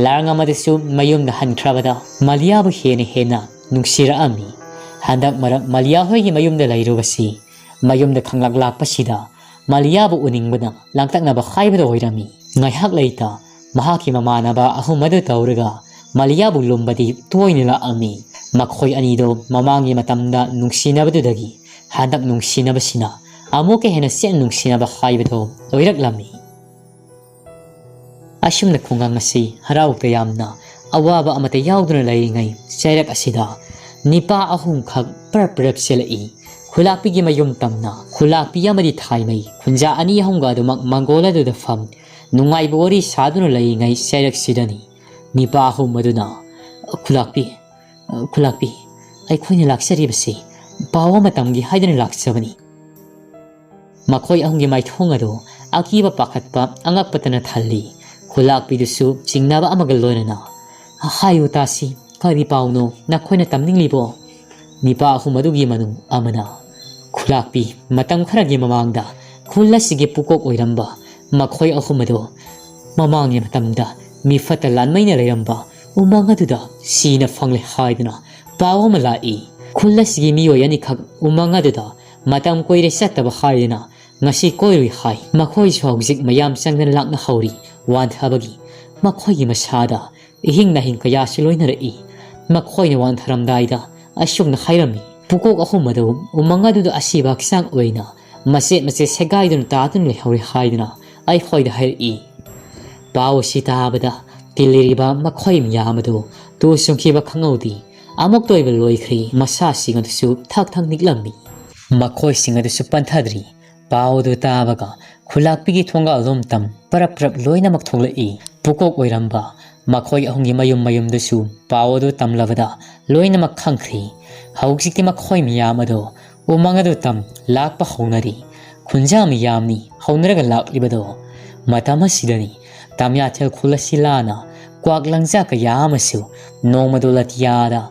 ꯂꯥꯡ ꯑꯃꯗꯁꯨ ꯃꯌꯨꯝꯗ ꯍꯟꯈ꯭ꯔꯕꯗ ꯃꯂꯤꯌꯥꯕꯨ ꯍꯦꯟꯅ ꯍꯦꯟꯅ ꯅꯨꯡꯁꯤꯔꯛꯑꯝꯃꯤ꯫ ꯍꯟꯗꯛ ꯃꯔꯛ ꯃꯂꯤꯌꯥ ꯍꯣꯏꯒꯤ ꯃꯌꯨꯝꯗ ꯂꯩꯔꯨꯕꯁꯤ ꯃꯌꯨꯝꯗ ꯈꯪꯂꯥꯛ ꯂꯥꯛꯄꯁꯤꯗ ꯃꯂꯤꯌꯥꯕꯨ ꯎꯅꯤꯡꯕꯅ ꯂꯥꯡꯇꯛꯅꯕ ꯍꯥꯏꯕꯗꯨ ꯑꯣꯏꯔꯝꯃꯤ꯫ ꯉꯥꯏꯍꯥꯛ ꯂꯩꯇ ꯃꯍꯥꯛꯀꯤ ꯃꯃꯥꯟꯅꯕ ꯑꯍꯨꯝ ꯑꯗꯨ ꯇꯧꯔꯒ ꯃꯂꯤꯌꯥꯕꯨ ꯂꯨꯝꯕꯗꯤ ꯇꯣꯏꯅ ꯂꯥꯛꯑꯝꯃꯤ꯫ ꯃꯈꯣꯏ ꯑꯅꯤꯗꯣ ꯃꯃꯥꯡꯒꯤ ꯃꯇꯝꯗ ꯅꯨꯡꯁꯤꯅꯕꯗꯨꯗꯒꯤ ꯍꯟꯗꯛ ꯅꯨꯡꯁꯤꯅꯕꯁꯤꯅ ꯑꯃꯨꯛꯀ ꯍꯦꯟꯅ ꯆꯦꯠꯅ ꯅꯨꯡꯁꯤꯅꯕ ꯍꯥꯏꯕꯗꯨ ꯑꯣꯏꯔꯛꯂꯝꯃꯤ꯫ ꯑꯁꯨꯝꯅ ꯈꯨꯡꯒꯪ ꯑꯁꯤ ꯍꯔꯥꯎ ꯇꯌꯥꯝꯅ ꯑꯋꯥꯕ ꯑꯃꯠꯇ ꯌꯥꯎꯗꯅ ꯂꯩꯔꯤꯉꯩ ꯆꯩꯔꯛ ꯑꯁꯤꯗ ꯅꯤꯄꯥ ꯑꯍꯨꯝꯈꯛ ꯄꯔꯞ ꯄꯔꯞ ꯆꯦꯜꯂꯛꯏ꯫ ꯈꯨꯂꯥꯛꯄꯤꯒꯤ ꯃꯌꯨꯝ ꯇꯝꯅ ꯈꯨꯂꯥꯛꯄꯤ ꯑꯃꯗꯤ ꯊꯥꯏꯃꯩ ꯈꯨꯟꯖꯥ ꯑꯅꯤ ꯑꯍꯨꯝꯒ ꯑꯗꯨꯃꯛ ꯃꯪꯒꯣꯜ ꯑꯗꯨꯗ ꯐꯝ ꯅꯨꯡꯉꯥꯏꯕ ꯋꯥꯔꯤ ꯁꯥꯗꯨꯅ ꯂꯩꯔꯤꯉꯩ ꯆꯩꯔꯛꯁꯤꯗꯅꯤ ꯅꯤꯄꯥ ꯑꯍꯨꯝ ꯑꯗꯨꯅ, "ꯈꯨꯂꯥꯛꯄꯤ, ꯈꯨꯂꯥꯛꯄꯤ, ꯑꯩꯈꯣꯏꯅ ꯂꯥꯛꯆꯔꯤꯕꯁꯤ ꯄꯥꯎ ꯑꯃ ꯇꯝꯒꯦ ꯍꯥꯏꯗꯨꯅ ꯂꯥꯛꯆꯕꯅꯤ꯫" ꯃꯈꯣꯏ ꯑꯍꯨꯝꯒꯤ ꯃꯥꯏꯊꯣꯡ ꯑꯗꯨ ꯑꯀꯤꯕ ꯄꯥꯈꯠꯄ ꯑꯉꯛꯄꯇꯅ ꯊꯜꯂꯤ꯫ ꯈꯨꯂꯥꯛꯄꯤꯗꯨꯁꯨ ꯆꯤꯡꯅꯕ ꯑꯃꯒ ꯂꯣꯏꯅꯅ, "ꯍꯥꯏꯌꯨ ꯇꯥꯁꯤ, ꯀꯔꯤ ꯄꯥꯎꯅꯣ ꯅꯈꯣꯏꯅ ꯇꯝꯅꯤꯡꯂꯤꯕꯣ?" ꯅꯤꯄꯥ ꯑꯍꯨꯝ ꯑꯗꯨꯒꯤ ꯃꯅꯨꯡ ꯑꯃꯅ, "ꯈꯨꯂꯥꯛꯄꯤ, ꯃꯇꯝ ꯈꯔꯒꯤ ꯃꯃꯥꯡꯗ ꯈꯨꯜ ꯑꯁꯤꯒꯤ ꯄꯨꯀꯣꯛ ꯑꯣꯏꯔꯝꯕ ꯃꯈꯣꯏ ꯑꯍꯨꯝ ꯑꯗꯨ ꯃꯃꯥꯡꯒꯤ ꯃꯇꯝꯗ ꯃꯤꯐꯠꯇ ꯂꯥꯟꯃꯩꯅ ꯂꯩꯔꯝꯕ ꯎꯃꯪ ꯑꯗꯨꯗ ꯁꯤꯅ ꯐꯪꯂꯦ ꯍꯥꯏꯗꯨꯅ ꯄꯥꯎ ꯑꯃ ꯂꯥꯛꯏ꯫ ꯈꯨꯜ ꯑꯁꯤꯒꯤ ꯃꯤꯑꯣꯏ ꯑꯅꯤꯈꯛ ꯎꯃꯪ ꯑꯗꯨꯗ ꯃꯇꯝ ꯀꯨꯏꯔꯦ ꯆꯠꯇꯕ ꯍꯥꯏꯗꯨꯅ ꯉꯁꯤ ꯀꯣꯏꯔꯨꯏ ꯍꯥꯏ꯫ ꯃꯈꯣꯏꯁꯨ ꯍꯧꯖꯤꯛ ꯃꯌꯥꯝ ꯆꯪꯗꯅ ꯂꯥꯛꯅꯍꯧꯔꯤ ꯋꯥꯟꯊꯕꯒꯤ꯫ ꯃꯈꯣꯏꯒꯤ ꯃꯁꯥꯗ ꯏꯍꯤꯡ ꯅꯥꯍꯤꯡ ꯀꯌꯥꯁꯨ ꯂꯣꯏꯅꯔꯛꯏ꯫ ꯃꯈꯣꯏꯅ ꯋꯥꯟꯊꯔꯝꯗꯥꯏꯗ ꯑꯁꯨꯝꯅ ꯍꯥꯏꯔꯝꯃꯤ, ꯄꯨꯀꯣꯛ ꯑꯍꯨꯝ ꯑꯗꯨ ꯎꯃꯪ ꯑꯗꯨꯗ ꯑꯁꯤꯕ ꯍꯛꯆꯥꯡ ꯑꯣꯏꯅ ꯃꯆꯦꯠ ꯃꯆꯦꯠ ꯁꯦꯒꯥꯏꯗꯨꯅ ꯇꯥꯗꯨꯅ ꯂꯩꯍꯧꯔꯦ ꯍꯥꯏꯗꯨꯅ ꯑꯩꯈꯣꯏꯗ ꯍꯥꯏꯔꯛꯏ꯫ ꯄꯥꯎ ꯑꯁꯤ ꯇꯥꯕꯗ ꯇꯤꯜꯂꯤꯔꯤꯕ ꯃꯈꯣꯏ ꯃꯌꯥꯝ ꯑꯗꯨ ꯇꯨ ꯆꯨꯡꯈꯤꯕ ꯈꯪꯍꯧꯗꯦ꯫ ꯑꯃꯨꯛꯇ ꯑꯣꯏꯕ ꯂꯣꯏꯈ꯭ꯔꯦ꯫ ꯃꯁꯥꯁꯤꯡ ꯑꯗꯨꯁꯨ ꯊꯛ ꯊꯛ ꯅꯤꯛꯂꯝꯃꯤ꯫ ꯃꯈꯣꯏꯁꯤꯡ ꯑꯗꯨꯁꯨ ꯄꯟꯊꯗ꯭ꯔꯤ꯫ ꯄꯥꯎ ꯑꯗꯨ ꯇꯥꯕꯒ ꯈꯨꯂꯥꯛꯄꯤꯒꯤ ꯊꯣꯡꯒꯥꯜꯂꯣꯝ ꯇꯝ ꯄꯔꯞ ꯄꯔꯞ ꯂꯣꯏꯅꯃꯛ ꯊꯣꯛꯂꯛꯏ꯫ ꯄꯨꯀꯣꯛ ꯑꯣꯏꯔꯝꯕ ꯃꯈꯣꯏ ꯑꯍꯨꯝꯒꯤ ꯃꯌꯨꯝ ꯃꯌꯨꯝꯗꯁꯨ ꯄꯥꯎ ꯑꯗꯨ ꯇꯝꯂꯕꯗ ꯂꯣꯏꯅꯃꯛ ꯈꯪꯈ꯭ꯔꯤ꯫ ꯍꯧꯖꯤꯛꯇꯤ ꯃꯈꯣꯏ ꯃꯌꯥꯝ ꯑꯗꯨ ꯎꯃꯪ ꯑꯗꯨ ꯇꯝ ꯂꯥꯛꯄ ꯍꯧꯅꯔꯤ꯫ ꯈꯨꯟꯖꯥ ꯃꯤꯌꯥꯝꯅꯤ ꯍꯧꯅꯔꯒ ꯂꯥꯛꯂꯤꯕꯗꯣ꯫ ꯃꯇꯝ ꯑꯁꯤꯗꯅꯤ ꯇꯝꯌꯥꯊꯦꯜ ꯈꯨꯜ ꯑꯁꯤ ꯂꯥꯟꯅ ꯀ꯭ꯋꯥꯛ ꯂꯪꯖꯥ ꯀꯌꯥ ꯑꯃꯁꯨ ꯅꯣꯡꯃꯗꯣ ꯂꯇꯤꯌꯥꯗ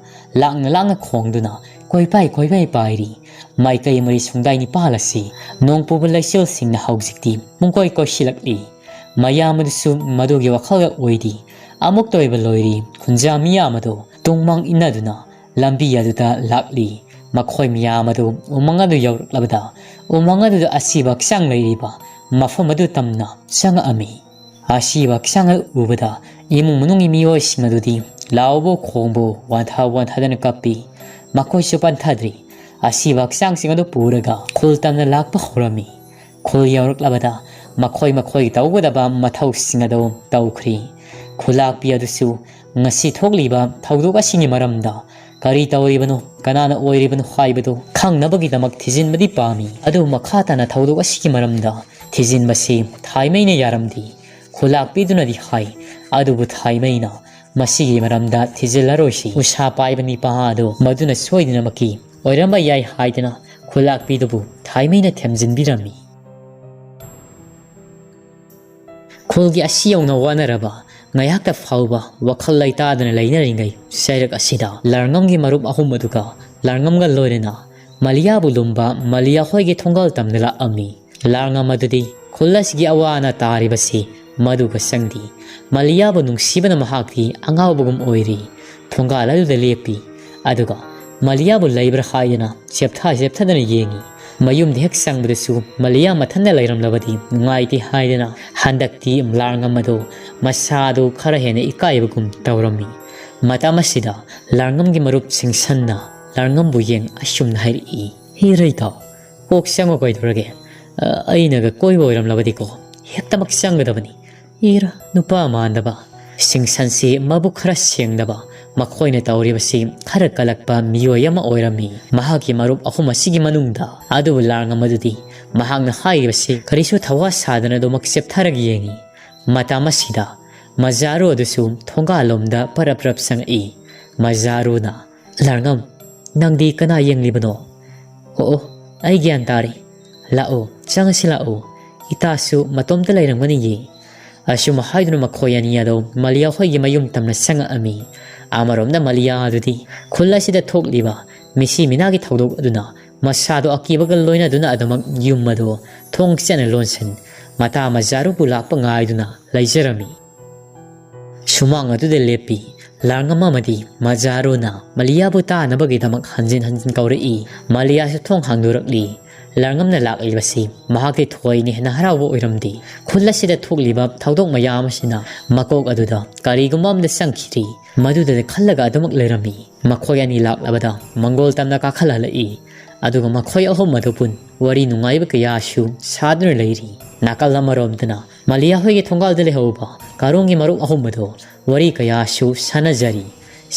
ꯂꯥꯡꯅ ꯂꯥꯡꯅ ꯈꯣꯡꯗꯨꯅ ꯀꯣꯏꯄꯥꯏ ꯀꯣꯏꯄꯥꯏ ꯄꯥꯏꯔꯤ꯫ ꯃꯥꯏꯀꯩ ꯃꯔꯤ ꯁꯨꯡꯗꯥꯏ ꯅꯤꯄꯥꯜ ꯑꯁꯤ ꯅꯣꯡ ꯄꯨꯕ ꯂꯩꯆꯤꯜꯁꯤꯡꯅ ꯍꯧꯖꯤꯛꯇꯤ ꯄꯨꯡꯀꯣꯏ ꯀꯣꯏꯁꯤꯜꯂꯛꯂꯤ꯫ ꯃꯌꯥꯝ ꯑꯗꯨꯁꯨ ꯃꯗꯨꯒꯤ ꯋꯥꯈꯜꯗ ꯑꯣꯏꯔꯤ꯫ ꯑꯃꯨꯛꯇ ꯑꯣꯏꯕ ꯂꯣꯏꯔꯤ꯫ ꯈꯨꯟꯖꯥ ꯃꯤꯌꯥꯝ ꯑꯗꯨ ꯇꯨꯡꯃꯥꯡ ꯏꯟꯅꯗꯨꯅ ꯂꯝꯕꯤ ꯑꯗꯨꯗ ꯂꯥꯛꯂꯤ꯫ ꯃꯈꯣꯏ ꯃꯌꯥꯝ ꯑꯗꯨ ꯎꯃꯪ ꯑꯗꯨ ꯌꯧꯔꯛꯂꯕꯗ ꯎꯃꯪ ꯑꯗꯨꯗ ꯑꯁꯤꯕ ꯍꯛꯆꯥꯡ ꯂꯩꯔꯤꯕ ꯃꯐꯝ ꯑꯗꯨ ꯇꯝꯅ ꯆꯪꯉꯛꯑꯝꯃꯤ꯫ ꯑꯁꯤꯕ ꯍꯛꯆꯥꯡ ꯑꯗꯨ ꯎꯕꯗ ꯏꯃꯨꯡ ꯃꯅꯨꯡꯒꯤ ꯃꯤꯑꯣꯏꯁꯤꯡ ꯑꯗꯨꯗꯤ ꯂꯥꯎꯕ ꯈꯣꯡꯕ ꯋꯥꯟꯊ ꯋꯥꯟꯊꯗꯅ ꯀꯞꯄꯤ꯫ ꯃꯈꯣꯏꯁꯨ ꯄꯟꯊꯗ꯭ꯔꯤ꯫ ꯑꯁꯤꯕ ꯍꯛꯆꯥꯡꯁꯤꯡ ꯑꯗꯨ ꯄꯨꯔꯒ ꯈꯨꯜ ꯇꯝꯅ ꯂꯥꯛꯄ ꯍꯧꯔꯝꯃꯤ꯫ ꯈꯨꯜ ꯌꯧꯔꯛꯂꯕꯗ ꯃꯈꯣꯏ ꯃꯈꯣꯏꯒꯤ ꯇꯧꯒꯗꯕ ꯃꯊꯧꯁꯤꯡ ꯑꯗꯨ ꯇꯧꯈ꯭ꯔꯤ꯫ ꯈꯨꯂꯥꯛꯄꯤ ꯑꯗꯨꯁꯨ ꯉꯁꯤ ꯊꯣꯛꯂꯤꯕ ꯊꯧꯗꯣꯛ ꯑꯁꯤꯒꯤ ꯃꯔꯝꯗ ꯀꯔꯤ ꯇꯧꯔꯤꯕꯅꯣ, ꯀꯅꯥꯅ ꯑꯣꯏꯔꯤꯕꯅꯣ ꯍꯥꯏꯕꯗꯨ ꯈꯪꯅꯕꯒꯤꯗꯃꯛ ꯊꯤꯖꯤꯟꯕꯗꯤ ꯄꯥꯝꯃꯤ꯫ ꯑꯗꯨꯕꯨ ꯃꯈꯥ ꯇꯥꯅ ꯊꯧꯗꯣꯛ ꯑꯁꯤꯒꯤ ꯃꯔꯝꯗ ꯊꯤꯖꯤꯟꯕꯁꯤ ꯊꯥꯏꯃꯩꯅ ꯌꯥꯔꯝꯗꯦ꯫ ꯈꯨꯂꯥꯛꯄꯤꯗꯨꯅꯗꯤ ꯍꯥꯏ, ꯑꯗꯨꯕꯨ ꯊꯥꯏꯃꯩꯅ ꯃꯁꯤꯒꯤ ꯃꯔꯝꯗ ꯊꯤꯖꯤꯜꯂꯔꯣꯏꯁꯤ꯫ ꯎꯁꯥ ꯄꯥꯏꯕ ꯅꯤꯄꯥ ꯑꯗꯨ ꯃꯗꯨꯅ ꯁꯣꯏꯗꯅꯃꯛꯀꯤ ꯑꯣꯏꯔꯝꯕ ꯌꯥꯏ ꯍꯥꯏꯗꯨꯅ ꯈꯨꯂꯥꯛꯄꯤꯗꯨꯕꯨ ꯊꯥꯏꯃꯩꯅ ꯊꯦꯝꯖꯤꯟꯕꯤꯔꯝꯃꯤ꯫ ꯈꯨꯜꯒꯤ ꯑꯁꯤ ꯌꯧꯅ ꯋꯥꯅꯔꯕ, ꯉꯥꯏꯍꯥꯛꯇ ꯐꯥꯎꯕ ꯋꯥꯈꯜ ꯂꯩꯇꯥꯗꯅ ꯂꯩꯅꯔꯤꯉꯩ ꯆꯩꯔꯛ ꯑꯁꯤꯗ ꯂꯥꯔꯉꯝꯒꯤ ꯃꯔꯨꯞ ꯑꯍꯨꯝ ꯑꯗꯨꯒ ꯂꯥꯔꯉꯝꯒ ꯂꯣꯏꯅꯅ ꯃꯂꯤꯌꯥꯕꯨ ꯂꯨꯝꯕ ꯃꯂꯤꯌꯥ ꯍꯣꯏꯒꯤ ꯊꯣꯡꯒꯥꯜ ꯇꯝꯅ ꯂꯥꯛꯑꯝꯃꯤ꯫ ꯂꯥꯔꯉꯝ ꯑꯗꯨꯗꯤ ꯈꯨꯜ ꯑꯁꯤꯒꯤ ꯑꯋꯥ ꯑꯅꯥ ꯇꯥꯔꯤꯕꯁꯤ ꯃꯗꯨꯒ ꯆꯪꯗꯦ꯫ ꯃꯂꯤꯌꯥꯕꯨ ꯅꯨꯡꯁꯤꯕꯅ ꯃꯍꯥꯛꯇꯤ ꯑꯉꯥꯎꯕꯒꯨꯝ ꯑꯣꯏꯔꯤ꯫ ꯊꯣꯡꯒꯥꯜ ꯑꯗꯨꯗ ꯂꯦꯞꯄꯤ꯫ ꯑꯗꯨꯒ ꯃꯂꯤꯌꯥꯕꯨ ꯂꯩꯕ꯭ꯔꯥ ꯍꯥꯏꯗꯅ ꯆꯦꯞꯊꯥ ꯆꯦꯞꯊꯗꯅ ꯌꯦꯡꯉꯤ꯫ ꯃꯌꯨꯝꯗ ꯍꯦꯛ ꯆꯪꯕꯗꯁꯨ ꯃꯂꯤꯌꯥ ꯃꯊꯟꯇ ꯂꯩꯔꯝꯂꯕꯗꯤ ꯅꯨꯡꯉꯥꯏꯇꯦ ꯍꯥꯏꯗꯅ ꯍꯟꯗꯛꯇꯤ ꯂꯥꯔꯉꯝ ꯑꯗꯨ ꯃꯁꯥꯗꯨ ꯈꯔ ꯍꯦꯟꯅ ꯏꯀꯥꯏꯕꯒꯨꯝ ꯇꯧꯔꯝꯃꯤ꯫ ꯃꯇꯝ ꯑꯁꯤꯗ ꯂꯥꯔꯉꯝꯒꯤ ꯃꯔꯨꯞ ꯁꯤꯡꯁꯟꯅ ꯂꯥꯔꯉꯝꯕꯨ ꯌꯦꯡ ꯑꯁꯨꯝꯅ ꯍꯥꯏꯔꯛꯏ, "ꯏꯔꯩꯇꯥꯎ, ꯀꯣꯛ ꯆꯪꯉꯣ ꯀꯩꯗꯧꯔꯒꯦ? ꯑ, ꯑꯩꯅꯒ ꯀꯣꯏꯕ ꯑꯣꯏꯔꯝꯂꯕꯗꯤꯀꯣ, ꯍꯦꯛꯇꯃꯛ ꯆꯪꯒꯗꯕꯅꯤ꯫ ꯏꯔ, ꯅꯨꯄꯥ ꯃꯥꯟꯗꯕ!" ꯁꯤꯡꯁꯟꯁꯤ ꯃꯕꯨꯛ ꯈꯔ ꯁꯦꯡꯗꯕ, ꯃꯈꯣꯏꯅ ꯇꯧꯔꯤꯕꯁꯤ ꯈꯔ ꯀꯜꯂꯛꯄ ꯃꯤꯑꯣꯏ ꯑꯃ ꯑꯣꯏꯔꯝꯃꯤ꯫ ꯃꯍꯥꯛꯀꯤ ꯃꯔꯨꯞ ꯑꯍꯨꯝ ꯑꯁꯤꯒꯤ ꯃꯅꯨꯡꯗ꯫ ꯑꯗꯨꯕꯨ ꯂꯥꯔꯉꯝ ꯑꯗꯨꯗꯤ ꯃꯍꯥꯛꯅ ꯍꯥꯏꯔꯤꯕꯁꯤ ꯀꯔꯤꯁꯨ ꯊꯋꯥ ꯁꯥꯗꯅ ꯑꯗꯨꯃꯛ ꯆꯦꯞꯊꯔꯒ ꯌꯦꯡꯉꯤ꯫ ꯃꯇꯝ ꯑꯁꯤꯗ ꯃꯖꯥꯔꯨ ꯑꯗꯨꯁꯨ ꯊꯣꯡꯒꯥꯜꯂꯣꯝꯗ ꯄꯔꯞ ꯄꯔꯞ ꯆꯪꯉꯛꯏ꯫ ꯃꯖꯥꯔꯨꯅ, "ꯂꯥꯔꯉꯝ, ꯅꯪꯗꯤ ꯀꯅꯥ ꯌꯦꯡꯂꯤꯕꯅꯣ? ꯑꯣ, ꯑꯣ, ꯑꯩ ꯒ꯭ꯌꯥꯟ ꯇꯥꯔꯦ꯫ ꯂꯥꯛꯑꯣ, ꯆꯪꯉꯁꯤ ꯂꯥꯛꯑꯣ꯫ ꯏꯇꯥꯁꯨ ꯃꯇꯣꯝꯇ ꯂꯩꯔꯝꯒꯅꯤꯌꯦ꯫" ꯑꯁꯨꯝ ꯍꯥꯏꯗꯨꯅ ꯃꯈꯣꯏ ꯑꯅꯤ ꯑꯗꯨ ꯃꯂꯤꯌꯥ ꯍꯣꯏꯒꯤ ꯃꯌꯨꯝ ꯇꯝꯅ ꯆꯪꯉꯛꯑꯝꯃꯤ꯫ ꯑꯃꯔꯣꯝꯗ ꯃꯂꯤꯌꯥ ꯑꯗꯨꯗꯤ ꯈꯨꯜ ꯑꯁꯤꯗ ꯊꯣꯛꯂꯤꯕ ꯃꯤꯁꯤ ꯃꯤꯅꯥꯒꯤ ꯊꯧꯗꯣꯛ ꯑꯗꯨꯅ ꯃꯁꯥꯗꯣ ꯑꯀꯤꯕꯒ ꯂꯣꯏꯅꯗꯨꯅ ꯑꯗꯨꯃꯛ ꯌꯨꯝ ꯑꯗꯨ ꯊꯣꯡ ꯆꯠꯅ ꯂꯣꯟꯁꯤꯟ, ꯃꯇꯥ ꯃꯖꯥꯔꯨꯕꯨ ꯂꯥꯛꯄ ꯉꯥꯏꯗꯨꯅ ꯂꯩꯖꯔꯝꯃꯤ꯫ ꯁꯨꯃꯥꯡ ꯑꯗꯨꯗ ꯂꯦꯞꯄꯤ꯫ ꯂꯥꯔꯉꯝ ꯑꯃꯗꯤ ꯃꯖꯥꯔꯨꯅ ꯃꯂꯤꯌꯥꯕꯨ ꯇꯥꯅꯕꯒꯤꯗꯃꯛ ꯍꯟꯖꯤꯟ ꯍꯟꯖꯤꯟ ꯀꯧꯔꯛꯏ꯫ ꯃꯂꯤꯌꯥꯁꯨ ꯊꯣꯡ ꯍꯥꯡꯗꯣꯔꯛꯂꯤ꯫ ꯂꯥꯔꯉꯝꯅ ꯂꯥꯛꯂꯤꯕꯁꯤ ꯃꯍꯥꯛꯇꯤ ꯊꯣꯏꯅ ꯍꯦꯟꯅ ꯍꯔꯥꯎꯕ ꯑꯣꯏꯔꯝꯗꯦ꯫ ꯈꯨꯜ ꯑꯁꯤꯗ ꯊꯣꯛꯂꯤꯕ ꯊꯧꯗꯣꯛ ꯃꯌꯥꯝ ꯑꯁꯤꯅ ꯃꯀꯣꯛ ꯑꯗꯨꯗ ꯀꯔꯤꯒꯨꯝꯕ ꯑꯃꯗ ꯆꯪꯈꯤꯗ꯭ꯔꯤ꯫ ꯃꯗꯨꯗ ꯈꯜꯂꯒ ꯑꯗꯨꯃꯛ ꯂꯩꯔꯝꯃꯤ꯫ ꯃꯈꯣꯏ ꯑꯅꯤ ꯂꯥꯛꯂꯕꯗ ꯃꯪꯒꯣꯜ ꯇꯝꯅ ꯀꯥꯈꯠꯍꯜꯂꯛꯏ꯫ ꯑꯗꯨꯒ ꯃꯈꯣꯏ ꯑꯍꯨꯝ ꯑꯗꯨ ꯄꯨꯟ ꯋꯥꯔꯤ ꯅꯨꯡꯉꯥꯏꯕ ꯀꯌꯥꯁꯨ ꯁꯥꯗꯨꯅ ꯂꯩꯔꯤ꯫ ꯅꯥꯀꯜ ꯑꯃꯔꯣꯝꯗꯅ ꯃꯂꯤꯌꯥ ꯍꯣꯏꯒꯤ ꯊꯣꯡꯒꯥꯜꯗ ꯂꯩꯍꯧꯕ ꯀꯥꯔꯣꯡꯒꯤ ꯃꯔꯨꯞ ꯑꯍꯨꯝ ꯑꯗꯨ ꯋꯥꯔꯤ ꯀꯌꯥꯁꯨ ꯁꯥꯟꯅꯖꯔꯤ꯫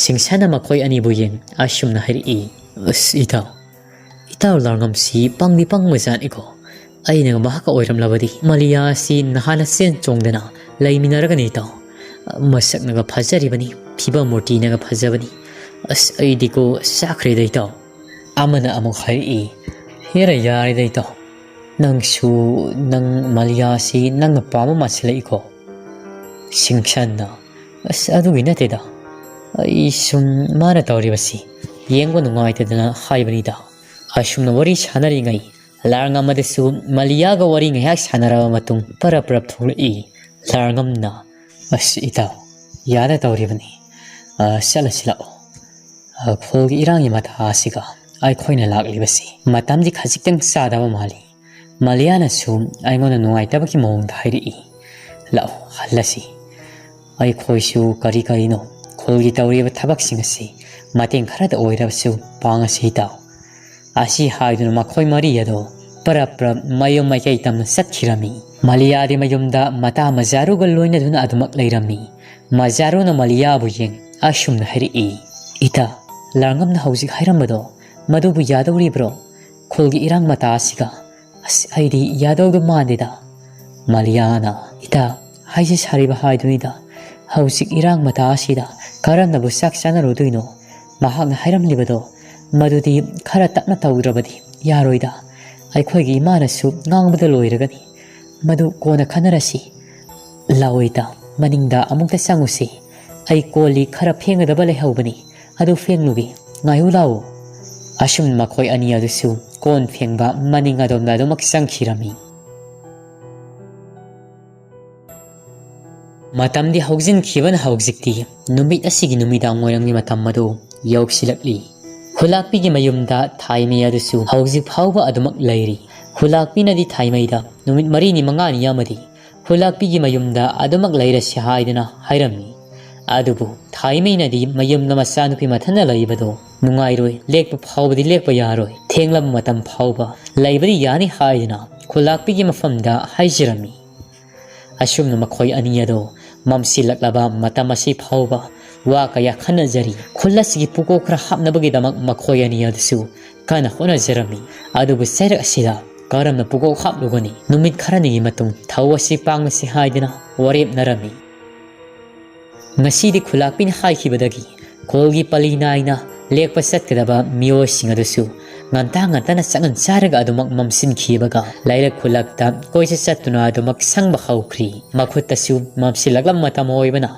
ꯁꯤꯡꯁꯟꯅ ꯃꯈꯣꯏ ꯑꯅꯤꯕꯨ ꯌꯦꯡ ꯑꯁꯨꯝꯅ ꯍꯥꯏꯔꯛꯏ, "ꯑꯁ ꯏꯇꯥꯎ, ꯏꯇꯥꯎ ꯂꯥꯡꯉꯝꯁꯤ ꯄꯪꯗꯤ ꯄꯪꯕꯖꯥꯠꯅꯤꯀꯣ꯫ ꯑꯩꯅꯒ ꯃꯍꯥꯛꯀ ꯑꯣꯏꯔꯝꯂꯕꯗꯤ ꯃꯂꯤꯌꯥ ꯑꯁꯤ ꯅꯍꯥꯟꯅ ꯆꯦꯟ ꯆꯣꯡꯗꯅ ꯂꯩꯃꯤꯟꯅꯔꯒꯅꯤ ꯏꯇꯥꯎ꯫ ꯃꯁꯛꯅꯒ ꯐꯖꯔꯤꯕꯅꯤ, ꯐꯤꯕꯝ ꯃꯨꯔꯇꯤꯅꯒ ꯐꯖꯕꯅꯤ꯫ ꯑꯁ ꯑꯩꯗꯤꯀꯣ ꯆꯥꯛꯈ꯭ꯔꯦꯗ ꯏꯇꯥꯎ"꯫ ꯑꯃꯅ ꯑꯃꯨꯛ ꯍꯥꯏꯔꯛꯏ, "ꯍꯦꯔ ꯌꯥꯔꯦꯗ ꯏꯇꯥꯎ, ꯅꯪꯁꯨ ꯅꯪ ꯃꯂꯤꯌꯥꯁꯤ ꯅꯪꯅ ꯄꯥꯝꯕ ꯃꯥꯟꯁꯤꯜꯂꯛꯏꯀꯣ"꯫ ꯁꯤꯡꯁꯟꯅ, "ꯑꯁ ꯑꯗꯨꯒꯤ ꯅꯠꯇꯦꯗ, ꯑꯩ ꯁꯨꯝ ꯃꯥꯅ ꯇꯧꯔꯤꯕꯁꯤ ꯌꯦꯡꯕ ꯅꯨꯡꯉꯥꯏꯇꯗꯅ ꯍꯥꯏꯕꯅꯤꯗ"꯫ ꯑꯁꯨꯝꯅ ꯋꯥꯔꯤ ꯁꯥꯟꯅꯔꯤꯉꯩ ꯂꯥꯔꯉꯝ ꯑꯗꯨꯁꯨ ꯃꯂꯤꯌꯥꯒ ꯋꯥꯔꯤ ꯉꯥꯏꯍꯥꯛ ꯁꯥꯟꯅꯔꯕ ꯃꯇꯨꯡ ꯄꯔꯞ ꯄꯔꯞ ꯊꯣꯛꯂꯛꯏ꯫ ꯂꯥꯔꯉꯝꯅ, "ꯑꯁ ꯏꯇꯥꯎ, ꯌꯥꯗ ꯇꯧꯔꯤꯕꯅꯤ꯫ ꯑ, ꯆꯠꯂꯁꯤ ꯂꯥꯛꯑꯣ꯫ ꯑ, ꯈꯨꯜꯒꯤ ꯏꯔꯥꯡꯒꯤ ꯃꯇꯥ ꯑꯁꯤꯒ ꯑꯩꯈꯣꯏꯅ ꯂꯥꯛꯂꯤꯕꯁꯤ ꯃꯇꯝꯗꯤ ꯈꯖꯤꯛꯇꯪ ꯆꯥꯗꯕ ꯃꯥꯜꯂꯤ꯫ ꯃꯂꯤꯌꯥꯅꯁꯨ ꯑꯩꯉꯣꯟꯗ ꯅꯨꯡꯉꯥꯏꯇꯕꯒꯤ ꯃꯑꯣꯡꯗ ꯍꯥꯏꯔꯛꯏ꯫ ꯂꯥꯛꯑꯣ, ꯍꯜꯂꯁꯤ꯫ ꯑꯩꯈꯣꯏꯁꯨ ꯀꯔꯤ ꯀꯔꯤꯅꯣ ꯈꯨꯜꯒꯤ ꯇꯧꯔꯤꯕ ꯊꯕꯛꯁꯤꯡ ꯑꯁꯤ ꯃꯇꯦꯡ ꯈꯔꯗ ꯑꯣꯏꯔꯕꯁꯨ ꯄꯥꯡꯉꯁꯤ ꯏꯇꯥꯎ"꯫ ꯑꯁꯤ ꯍꯥꯏꯗꯨꯅ ꯃꯈꯣꯏ ꯃꯔꯤ ꯑꯗꯣ ꯄꯔꯞ ꯄꯔꯞ ꯃꯌꯨꯝ ꯃꯥꯏꯀꯩ ꯇꯝꯅ ꯆꯠꯈꯤꯔꯝꯃꯤ꯫ ꯃꯂꯤꯌꯥꯗꯤ ꯃꯌꯨꯝꯗ ꯃꯇꯥ ꯃꯖꯥꯔꯨꯒ ꯂꯣꯏꯅꯗꯨꯅ ꯑꯗꯨꯃꯛ ꯂꯩꯔꯝꯃꯤ꯫ ꯃꯖꯥꯔꯨꯅ ꯃꯂꯤꯌꯥꯕꯨ ꯌꯦꯡ ꯑꯁꯨꯝꯅ ꯍꯥꯏꯔꯛꯏ, "ꯏꯇꯥ, ꯂꯥꯔꯉꯝꯅ ꯍꯧꯖꯤꯛ ꯍꯥꯏꯔꯝꯕꯗꯣ ꯃꯗꯨꯕꯨ ꯌꯥꯗꯧꯔꯤꯕ꯭ꯔꯣ? ꯈꯨꯜꯒꯤ ꯏꯔꯥꯡ ꯃꯇꯥ ꯑꯁꯤꯒ꯫ ꯑꯁ, ꯑꯩꯗꯤ ꯌꯥꯗꯧꯗꯣ ꯃꯥꯟꯗꯦꯗ"꯫ ꯃꯂꯤꯌꯥꯅ, "ꯏꯇꯥ, ꯍꯥꯏꯁꯦ ꯁꯥꯔꯤꯕ ꯍꯥꯏꯗꯨꯅꯤꯗ꯫ ꯍꯧꯖꯤꯛ ꯏꯔꯥꯡ ꯃꯇꯥ ꯑꯁꯤꯗ ꯀꯔꯝꯅꯕꯨ ꯆꯥꯛ ꯆꯥꯅꯔꯨꯗꯣꯏꯅꯣ? ꯃꯍꯥꯛꯅ ꯍꯥꯏꯔꯝꯂꯤꯕꯗꯣ ꯃꯗꯨꯗꯤ ꯈꯔ ꯇꯞꯅ ꯇꯧꯗ꯭ꯔꯕꯗꯤ ꯌꯥꯔꯣꯏꯗ꯫ ꯑꯩꯈꯣꯏꯒꯤ ꯏꯃꯥꯅꯁꯨ ꯉꯥꯡꯕꯗ ꯂꯣꯏꯔꯒꯅꯤ꯫ ꯃꯗꯨ ꯀꯣꯟꯅ ꯈꯟꯅꯔꯁꯤ꯫ ꯂꯥꯛꯑꯣ ꯏꯇꯥ, ꯃꯅꯤꯡꯗ ꯑꯃꯨꯛꯇ ꯆꯪꯉꯨꯁꯤ꯫ ꯑꯩ ꯀꯣꯜ ꯂꯤꯛ ꯈꯔ ꯐꯦꯡꯒꯗꯕ ꯂꯩꯍꯧꯕꯅꯤ, ꯑꯗꯨ ꯐꯦꯡꯂꯨꯒꯦ꯫ ꯉꯥꯏꯌꯨ ꯂꯥꯛꯑꯣ"꯫ ꯑꯁꯨꯝ ꯃꯈꯣꯏ ꯑꯅꯤ ꯑꯗꯨꯁꯨ ꯀꯣꯟ ꯐꯦꯡꯕ ꯃꯅꯤꯡ ꯑꯗꯣꯝꯗ ꯑꯗꯨꯃꯛ ꯆꯪꯈꯤꯔꯝꯃꯤ꯫ ꯃꯇꯝꯗꯤ ꯍꯧꯖꯤꯟꯈꯤꯕꯅ ꯍꯧꯖꯤꯛꯇꯤ ꯅꯨꯃꯤꯠ ꯑꯁꯤꯒꯤ ꯅꯨꯃꯤꯗꯥꯡ ꯋꯥꯏꯔꯝꯒꯤ ꯃꯇꯝ ꯑꯗꯨ ꯌꯧꯁꯤꯜꯂꯛꯂꯤ꯫ ꯈꯨꯂꯥꯛꯄꯤꯒꯤ ꯃꯌꯨꯝꯗ ꯊꯥꯏꯃꯩ ꯑꯗꯨꯁꯨ ꯍꯧꯖꯤꯛ ꯐꯥꯎꯕ ꯑꯗꯨꯃꯛ ꯂꯩꯔꯤ꯫ ꯈꯨꯂꯥꯛꯄꯤꯅꯗꯤ ꯊꯥꯏꯃꯩꯗ ꯅꯨꯃꯤꯠ ꯃꯔꯤꯅꯤ ꯃꯉꯥꯅꯤ ꯑꯃꯗꯤ ꯈꯨꯂꯥꯛꯄꯤꯒꯤ ꯃꯌꯨꯝꯗ ꯑꯗꯨꯃꯛ ꯂꯩꯔꯁꯤ ꯍꯥꯏꯗꯨꯅ ꯍꯥꯏꯔꯝꯃꯤ꯫ ꯑꯗꯨꯕꯨ ꯊꯥꯏꯃꯩꯅꯗꯤ ꯃꯌꯨꯝꯗ ꯃꯆꯥꯅꯨꯄꯤ ꯃꯊꯟꯇ ꯂꯩꯕꯗꯣ ꯅꯨꯡꯉꯥꯏꯔꯣꯏ, ꯂꯦꯛꯄ ꯐꯥꯎꯕꯗꯤ ꯂꯦꯛꯄ ꯌꯥꯔꯣꯏ, ꯊꯦꯡꯂꯕ ꯃꯇꯝ ꯐꯥꯎꯕ ꯂꯩꯕꯗꯤ ꯌꯥꯅꯤ ꯍꯥꯏꯗꯨꯅ ꯈꯨꯜꯂꯥꯛꯄꯤꯒꯤ ꯃꯐꯝꯗ ꯍꯥꯏꯖꯔꯝꯃꯤ꯫ ꯑꯁꯨꯝꯅ ꯃꯈꯣꯏ ꯑꯅꯤ ꯑꯗꯨ ꯃꯝꯁꯤꯜꯂꯛꯂꯕ ꯃꯇꯝ ꯑꯁꯤ ꯐꯥꯎꯕ ꯋꯥ ꯀꯌꯥ ꯈꯟꯅꯖꯔꯤ꯫ ꯈꯨꯜ ꯑꯁꯤꯒꯤ ꯄꯨꯀꯣꯛ ꯈꯔ ꯍꯥꯞꯅꯕꯒꯤꯗꯃꯛ ꯃꯈꯣꯏ ꯑꯅꯤ ꯑꯗꯨꯁꯨ ꯀꯟꯅ ꯍꯣꯠꯅꯖꯔꯝꯃꯤ꯫ ꯑꯗꯨꯕꯨ ꯆꯩꯔꯛ ꯑꯁꯤꯗ ꯀꯔꯝꯅ ꯄꯨꯀꯣꯛ ꯍꯥꯞꯂꯨꯒꯅꯤ? ꯅꯨꯃꯤꯠ ꯈꯔꯅꯤꯒꯤ ꯃꯇꯨꯡ ꯊꯧ ꯑꯁꯤ ꯄꯥꯡꯂꯁꯤ ꯍꯥꯏꯗꯨꯅ ꯋꯥꯔꯦꯞꯅꯔꯝꯃꯤ꯫ ꯉꯁꯤꯗꯤ ꯈꯨꯂꯥꯛꯄꯤꯅ ꯍꯥꯏꯈꯤꯕꯗꯒꯤ ꯈꯨꯜꯒꯤ ꯄꯜꯂꯤ ꯅꯥꯏꯅ ꯂꯦꯛꯄ ꯆꯠꯀꯗꯕ ꯃꯤꯑꯣꯏꯁꯤꯡ ꯑꯗꯨꯁꯨ ꯉꯟꯇꯥ ꯉꯟꯇꯥꯅ ꯆꯥꯛꯉꯟ ꯆꯥꯔꯒ ꯑꯗꯨꯃꯛ ꯃꯝꯁꯤꯟꯈꯤꯕꯒ ꯂꯩꯔꯛ ꯈꯨꯜꯂꯛꯇ ꯀꯣꯏꯆꯠ ꯆꯠꯇꯨꯅ ꯑꯗꯨꯃꯛ ꯁꯪꯕ ꯍꯧꯈ꯭ꯔꯤ꯫ ꯃꯈꯨꯠꯇꯁꯨ ꯃꯝꯁꯤꯜꯂꯛꯂꯕ ꯃꯇꯝ ꯑꯣꯏꯕꯅ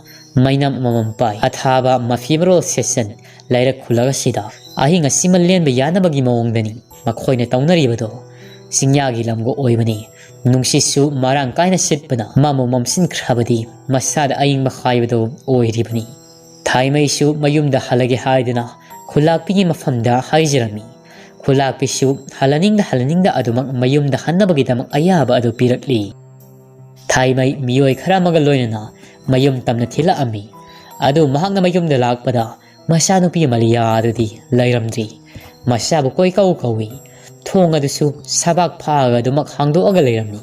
ꯃꯩꯅꯝ ꯑꯃꯃꯝ ꯄꯥꯏ꯫ ꯑꯊꯥꯕ ꯃꯐꯤ ꯃꯔꯣꯜ ꯁꯦꯠꯆꯟ ꯂꯩꯔꯛ ꯈꯨꯜꯂꯛ ꯑꯁꯤꯗ ꯑꯍꯤꯡ ꯑꯁꯤꯃ ꯂꯦꯟꯕ ꯌꯥꯅꯕꯒꯤ ꯃꯑꯣꯡꯗꯅꯤ ꯃꯈꯣꯏꯅ ꯇꯧꯅꯔꯤꯕꯗꯣ꯫ ꯆꯤꯡꯌꯥꯒꯤ ꯂꯝꯒ ꯑꯣꯏꯕꯅꯤ꯫ ꯅꯨꯡꯁꯤꯠꯁꯨ ꯃꯔꯥꯡ ꯀꯥꯏꯅ ꯁꯤꯠꯄꯅ ꯃꯝꯃ ꯃꯝꯁꯤꯟꯈ꯭ꯔꯕꯗꯤ ꯃꯁꯥꯗ ꯑꯏꯪꯕ ꯍꯥꯏꯕꯗꯨ ꯑꯣꯏꯔꯤꯕꯅꯤ꯫ ꯊꯥꯏꯃꯩꯁꯨ ꯃꯌꯨꯝꯗ ꯍꯜꯂꯒꯦ ꯍꯥꯏꯗꯨꯅ ꯈꯨꯂꯥꯛꯄꯤꯒꯤ ꯃꯐꯝꯗ ꯍꯥꯏꯖꯔꯝꯃꯤ꯫ ꯈꯨꯂꯥꯛꯄꯤꯁꯨ ꯍꯜꯂꯅꯤꯡꯗ ꯍꯜꯂꯅꯤꯡꯗ ꯑꯗꯨꯃꯛ ꯃꯌꯨꯝꯗ ꯍꯟꯅꯕꯒꯤꯗꯃꯛ ꯑꯌꯥꯕ ꯑꯗꯨ ꯄꯤꯔꯛꯂꯤ꯫ ꯊꯥꯏꯃꯩ ꯃꯤꯑꯣꯏ ꯈꯔ ꯑꯃꯒ ꯂꯣꯏꯅꯅ ꯃꯌꯨꯝ ꯇꯝꯅ ꯊꯤꯜꯂꯛꯑꯝꯃꯤ꯫ ꯑꯗꯨ ꯃꯍꯥꯛꯅ ꯃꯌꯨꯝꯗ ꯂꯥꯛꯄꯗ ꯃꯆꯥꯅꯨꯄꯤ ꯃꯂꯤꯌꯥ ꯑꯗꯨꯗꯤ ꯂꯩꯔꯝꯗ꯭ꯔꯤ꯫ ꯃꯆꯥꯕꯨ ꯀꯣꯏꯀꯧ ꯀꯧꯏ꯫ ꯊꯣꯡ ꯑꯗꯨꯁꯨ ꯁꯕꯥꯛ ꯐꯥꯛꯑꯒ ꯑꯗꯨꯃꯛ ꯍꯥꯡꯗꯣꯛꯑꯒ ꯂꯩꯔꯝꯃꯤ꯫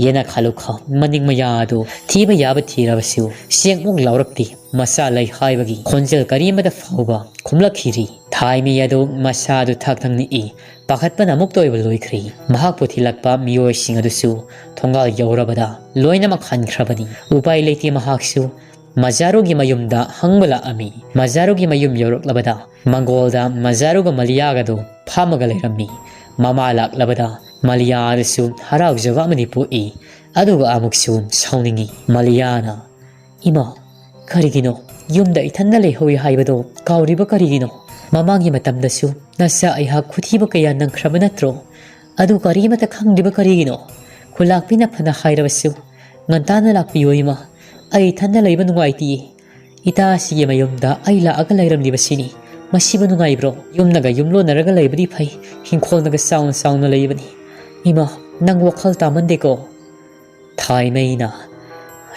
ꯌꯦꯅꯈꯥ ꯂꯨꯈꯥ ꯃꯅꯤꯡ ꯃꯌꯥ ꯑꯗꯨ ꯊꯤꯕ ꯌꯥꯕ ꯊꯤꯔꯕꯁꯨ ꯆꯦꯡꯃꯨꯛ ꯂꯥꯎꯔꯛꯇꯦ꯫ ꯃꯆꯥ ꯂꯩ ꯍꯥꯏꯕꯒꯤ ꯈꯣꯟꯖꯦꯜ ꯀꯔꯤ ꯑꯃꯠꯇ ꯐꯥꯎꯕ ꯈꯨꯝꯂꯛꯈꯤꯗ꯭ꯔꯤ꯫ ꯊꯥꯏꯃꯩ ꯑꯗꯨ ꯃꯁꯥ ꯑꯗꯨ ꯊꯛ ꯊꯛ ꯅꯤꯛꯏ꯫ ꯄꯥꯈꯠꯄꯅ ꯑꯃꯨꯛꯇ ꯑꯣꯏꯕ ꯂꯣꯏꯈ꯭ꯔꯤ꯫ ꯃꯍꯥꯛꯄꯨ ꯊꯤꯜꯂꯛꯄ ꯃꯤꯑꯣꯏꯁꯤꯡ ꯑꯗꯨꯁꯨ ꯊꯣꯡꯒꯥꯜ ꯌꯧꯔꯕꯗ ꯂꯣꯏꯅꯃꯛ ꯍꯟꯈ꯭ꯔꯕꯅꯤ꯫ ꯎꯄꯥꯏ ꯂꯩꯇꯦ ꯃꯍꯥꯛꯁꯨ ꯃꯖꯥꯔꯨꯒꯤ ꯃꯌꯨꯝꯗ ꯍꯪꯕ ꯂꯥꯛꯑꯝꯃꯤ꯫ ꯃꯖꯥꯔꯨꯒꯤ ꯃꯌꯨꯝ ꯌꯧꯔꯛꯂꯕꯗ ꯃꯪꯒꯣꯜꯗ ꯃꯖꯥꯔꯨꯒ ꯃꯂꯤꯌꯥꯒꯗꯨ ꯐꯝꯃꯒ ꯂꯩꯔꯝꯃꯤ꯫ ꯃꯃꯥ ꯂꯥꯛꯂꯕꯗ ꯃꯂꯤꯌꯥꯗꯁꯨ ꯍꯔꯥꯎꯖꯕ ꯑꯃꯗꯤ ꯄꯣꯛꯏ꯫ ꯑꯗꯨꯒ ꯑꯃꯨꯛꯁꯨ ꯁꯥꯎꯅꯤꯡꯏ꯫ ꯃꯂꯤꯌꯥꯅ, "ꯏꯃꯥ, ꯀꯔꯤꯒꯤꯅꯣ? ꯌꯨꯝꯗ ꯏꯊꯟꯗ ꯂꯩꯍꯧꯏ ꯍꯥꯏꯕꯗꯣ ꯀꯥꯎꯔꯤꯕ ꯀꯔꯤꯒꯤꯅꯣ? ꯃꯃꯥꯡꯒꯤ ꯃꯇꯝꯗꯁꯨ ꯅꯆꯥ ꯑꯩꯍꯥꯛ ꯈꯨꯊꯤꯕ ꯀꯌꯥ ꯅꯪꯈ꯭ꯔꯕ ꯅꯠꯇ꯭ꯔꯣ? ꯑꯗꯨ ꯀꯔꯤꯃꯠꯇ ꯈꯪꯗ꯭ꯔꯤꯕ ꯀꯔꯤꯒꯤꯅꯣ? ꯈꯨꯂꯥꯛꯄꯤꯅ ꯐꯅ ꯍꯥꯏꯔꯕꯁꯨ ꯉꯟꯇꯥꯅ ꯂꯥꯛꯄꯤꯌꯨ ꯏꯃꯥ꯫ ꯑꯩ ꯏꯊꯟꯗ ꯂꯩꯕ ꯅꯨꯡꯉꯥꯏꯇꯤꯌꯦ꯫ ꯏꯇꯥ ꯑꯁꯤꯒꯤ ꯃꯌꯨꯝꯗ ꯑꯩ ꯂꯥꯛꯑꯒ ꯂꯩꯔꯝꯂꯤꯕꯁꯤꯅꯤ꯫ ꯃꯁꯤꯕꯨ ꯅꯨꯡꯉꯥꯏꯕ꯭ꯔꯣ? ꯌꯨꯝꯅꯒ ꯌꯨꯝꯂꯣꯟꯅꯔꯒ ꯂꯩꯕꯗꯤ ꯐꯩ, ꯏꯪꯈꯣꯜꯅꯒ ꯆꯥꯎꯅ ꯆꯥꯎꯅ ꯂꯩꯕꯅꯤ꯫ ꯏꯃꯥ, ꯅꯪ ꯋꯥꯈꯜ ꯇꯥꯃꯟꯗꯦꯀꯣ?" ꯊꯥꯏꯃꯩꯅ,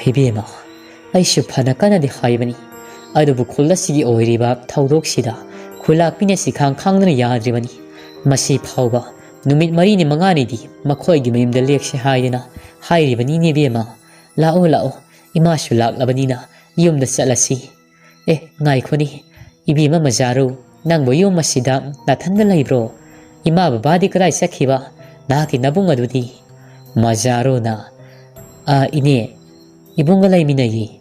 "ꯏꯕꯦꯝꯃ, ꯑꯩꯁꯨ ꯐꯅ ꯀꯟꯅꯗꯤ ꯍꯥꯏꯕꯅꯤ, ꯑꯗꯨꯕꯨ ꯈꯨꯜ ꯑꯁꯤꯒꯤ ꯑꯣꯏꯔꯤꯕ ꯊꯧꯗꯣꯛꯁꯤꯗ ꯈꯨꯂꯥꯛꯄꯤꯅ ꯁꯤꯈꯥꯡ ꯈꯥꯡꯗꯨꯅ ꯌꯥꯗ꯭ꯔꯤꯕꯅꯤ꯫ ꯃꯁꯤ ꯐꯥꯎꯕ ꯅꯨꯃꯤꯠ ꯃꯔꯤꯅꯤ ꯃꯉꯥꯅꯤꯗꯤ ꯃꯈꯣꯏꯒꯤ ꯃꯌꯨꯝꯗ ꯂꯦꯛꯁꯤ ꯍꯥꯏꯗꯅ ꯍꯥꯏꯔꯤꯕꯅꯤꯅꯦ ꯏꯕꯦꯝꯃ꯫ ꯂꯥꯛꯑꯣ, ꯂꯥꯛꯑꯣ, ꯏꯃꯥꯁꯨ ꯂꯥꯛꯂꯕꯅꯤꯅ ꯌꯨꯝꯗ ꯆꯠꯂꯁꯤ꯫ ꯑꯦ, ꯉꯥꯏꯈꯣꯅꯦ, ꯏꯕꯦꯝꯃ ꯃꯖꯥꯔꯨ, ꯅꯪꯕꯨ ꯌꯨꯝ ꯑꯁꯤꯗ ꯅꯥꯊꯟꯗ ꯂꯩꯕ꯭ꯔꯣ? ꯏꯃꯥ ꯕꯕꯥꯗꯤ ꯀꯗꯥꯏ ꯆꯠꯈꯤꯕ? ꯅꯍꯥꯛꯀꯤ ꯅꯕꯨꯡ ꯑꯗꯨꯗꯤ? ꯃꯖꯥꯔꯨꯅ, "ꯑ, ꯏꯅꯦ, ꯏꯕꯨꯡꯒ ꯂꯩꯃꯤꯟꯅꯩꯌꯦ꯫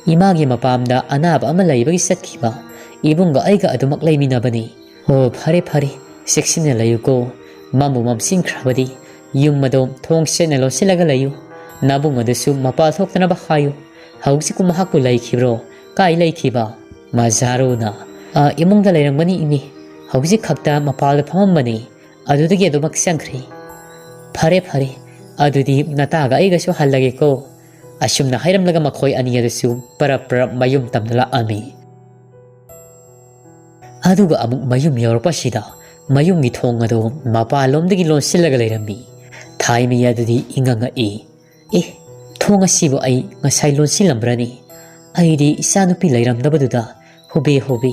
ꯏꯃꯥꯒꯤ ꯃꯄꯥꯝꯗ ꯑꯅꯥꯕ ꯑꯃ ꯂꯩꯕꯒꯤ ꯆꯠꯈꯤꯕ꯫ ꯏꯕꯨꯡꯒ ꯑꯩꯒ ꯑꯗꯨꯃꯛ ꯂꯩꯃꯤꯟꯅꯕꯅꯤ꯫" "ꯑꯣ, ꯐꯔꯦ, ꯐꯔꯦ, ꯆꯦꯛꯁꯤꯟꯅ ꯂꯩꯌꯨꯀꯣ꯫ ꯃꯝꯕꯨ ꯃꯝꯁꯤꯟꯈ꯭ꯔꯕꯗꯤ ꯌꯨꯝ ꯑꯗꯣ ꯊꯣꯡ ꯁꯦꯠꯅ ꯂꯣꯟꯁꯤꯜꯂꯒ ꯂꯩꯌꯨ꯫ ꯅꯕꯨꯡ ꯑꯗꯨꯁꯨ ꯃꯄꯥꯜ ꯊꯣꯛꯇꯅꯕ ꯍꯥꯏꯌꯨ꯫ ꯍꯧꯖꯤꯛꯄꯨ ꯃꯍꯥꯛꯄꯨ ꯂꯩꯈꯤꯕ꯭ꯔꯣ? ꯀꯥꯏ ꯂꯩꯈꯤꯕ?" ꯃꯖꯥꯔꯨꯅ, "ꯑ, ꯏꯃꯨꯡꯗ ꯂꯩꯔꯝꯒꯅꯤ ꯏꯅꯦ꯫ ꯍꯧꯖꯤꯛ ꯈꯛꯇ ꯃꯄꯥꯜꯗ ꯐꯝꯃꯝꯕꯅꯤ꯫ ꯑꯗꯨꯗꯒꯤ ꯑꯗꯨꯃꯛ ꯆꯪꯈ꯭ꯔꯦ꯫" "ꯐꯔꯦ, ꯐꯔꯦ꯫ ꯑꯗꯨꯗꯤ ꯅꯇꯥꯒ ꯑꯩꯒꯁꯨ ꯍꯜꯂꯒꯦꯀꯣ꯫" ꯑꯁꯨꯝꯅ ꯍꯥꯏꯔꯝꯂꯒ ꯃꯈꯣꯏ ꯑꯅꯤ ꯑꯗꯨꯁꯨ ꯄꯔꯞ ꯄꯔꯞ ꯃꯌꯨꯝ ꯇꯝꯅ ꯂꯥꯛꯑꯝꯃꯤ꯫ ꯑꯗꯨꯒ ꯑꯃꯨꯛ ꯃꯌꯨꯝ ꯌꯧꯔꯛꯄꯁꯤꯗ ꯃꯌꯨꯝꯒꯤ ꯊꯣꯡ ꯑꯗꯨ ꯃꯄꯥꯟꯂꯣꯝꯗꯒꯤ ꯂꯣꯟꯁꯤꯜꯂꯒ ꯂꯩꯔꯝꯃꯤ꯫ ꯊꯥꯏꯃꯤ ꯑꯗꯨꯗꯤ ꯏꯉꯛ ꯉꯛꯏ꯫ "ꯑꯦ, ꯊꯣꯡ ꯑꯁꯤꯕꯨ ꯑꯩ ꯉꯁꯥꯏ ꯂꯣꯟꯁꯤꯜꯂꯝꯕ꯭ꯔꯅꯤ? ꯑꯩꯗꯤ ꯏꯆꯥꯅꯨꯄꯤ ꯂꯩꯔꯝꯗꯕꯗꯨꯗ ꯍꯨꯕꯦ ꯍꯨꯕꯦ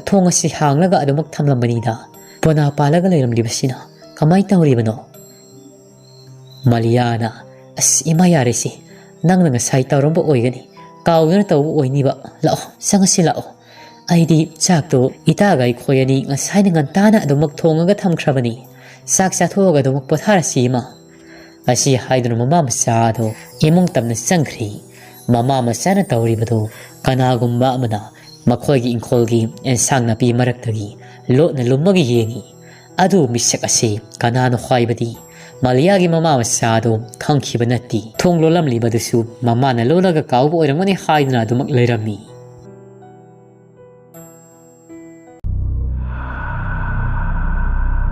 ꯊꯣꯡ ꯑꯁꯤ ꯍꯥꯡꯂꯒ ꯑꯗꯨꯃꯛ ꯊꯝꯂꯝꯕꯅꯤꯗ꯫ ꯄꯣꯅꯥ ꯄꯥꯜꯂꯒ ꯂꯩꯔꯝꯂꯤꯕꯁꯤꯅ ꯀꯃꯥꯏ ꯇꯧꯔꯤꯕꯅꯣ?" ꯃꯂꯤꯌꯥꯅ, "ꯑꯁ, ꯏꯃꯥ, ꯌꯥꯔꯦꯁꯦ꯫ ꯅꯪꯅ ꯉꯁꯥꯏ ꯇꯧꯔꯝꯕ ꯑꯣꯏꯒꯅꯤ꯫ ꯀꯥꯎꯗꯨꯅ ꯇꯧꯕ ꯑꯣꯏꯅꯤꯕ꯫ ꯂꯥꯛꯑꯣ, ꯆꯪꯉꯁꯤ ꯂꯥꯛꯑꯣ꯫ ꯑꯩꯗꯤ ꯆꯥꯛꯇꯣ ꯏꯇꯥꯒ ꯑꯩꯈꯣꯏ ꯑꯅꯤ ꯉꯁꯥꯏꯅ ꯉꯟꯇꯥꯅ ꯑꯗꯨꯃꯛ ꯊꯣꯡꯉꯒ ꯊꯝꯈ꯭ꯔꯕꯅꯤ꯫ ꯆꯥꯛ ꯆꯥꯊꯣꯛꯑꯒ ꯑꯗꯨꯃꯛ ꯄꯣꯊꯥꯔꯁꯤ, ꯏꯃꯥ꯫" ꯑꯁꯤ ꯍꯥꯏꯗꯨꯅ ꯃꯃꯥ ꯃꯆꯥ ꯑꯗꯣ ꯏꯃꯨꯡ ꯇꯝꯅ ꯆꯪꯈ꯭ꯔꯤ꯫ ꯃꯃꯥ ꯃꯆꯥꯅ ꯇꯧꯔꯤꯕꯗꯨ ꯀꯅꯥꯒꯨꯝꯕ ꯑꯃꯅ ꯃꯈꯣꯏꯒꯤ ꯏꯪꯈꯣꯜꯒꯤ ꯑꯦꯟꯁꯥꯡ ꯅꯥꯄꯤ ꯃꯔꯛꯇꯒꯤ ꯂꯣꯠꯅ ꯂꯨꯝꯃꯒ ꯌꯦꯡꯉꯤ꯫ ꯑꯗꯨ ꯃꯤꯁꯛ ꯑꯁꯤ ꯀꯅꯥꯅꯣ ꯍꯥꯏꯕꯗꯤ ꯃꯥꯂꯤꯌꯥꯒꯤ ꯃꯃꯥ ꯃꯆꯥ ꯑꯗꯨ ꯈꯪꯈꯤꯕ ꯅꯠꯇꯦ꯫ ꯊꯣꯡ ꯂꯣꯜꯂꯝꯂꯤꯕꯗꯨꯁꯨ ꯃꯃꯥꯅ ꯂꯣꯜꯂꯒ ꯀꯥꯎꯕ ꯑꯣꯏꯔꯝꯒꯅꯤ ꯍꯥꯏꯗꯨꯅ ꯑꯗꯨꯃꯛ ꯂꯩꯔꯝꯃꯤ꯫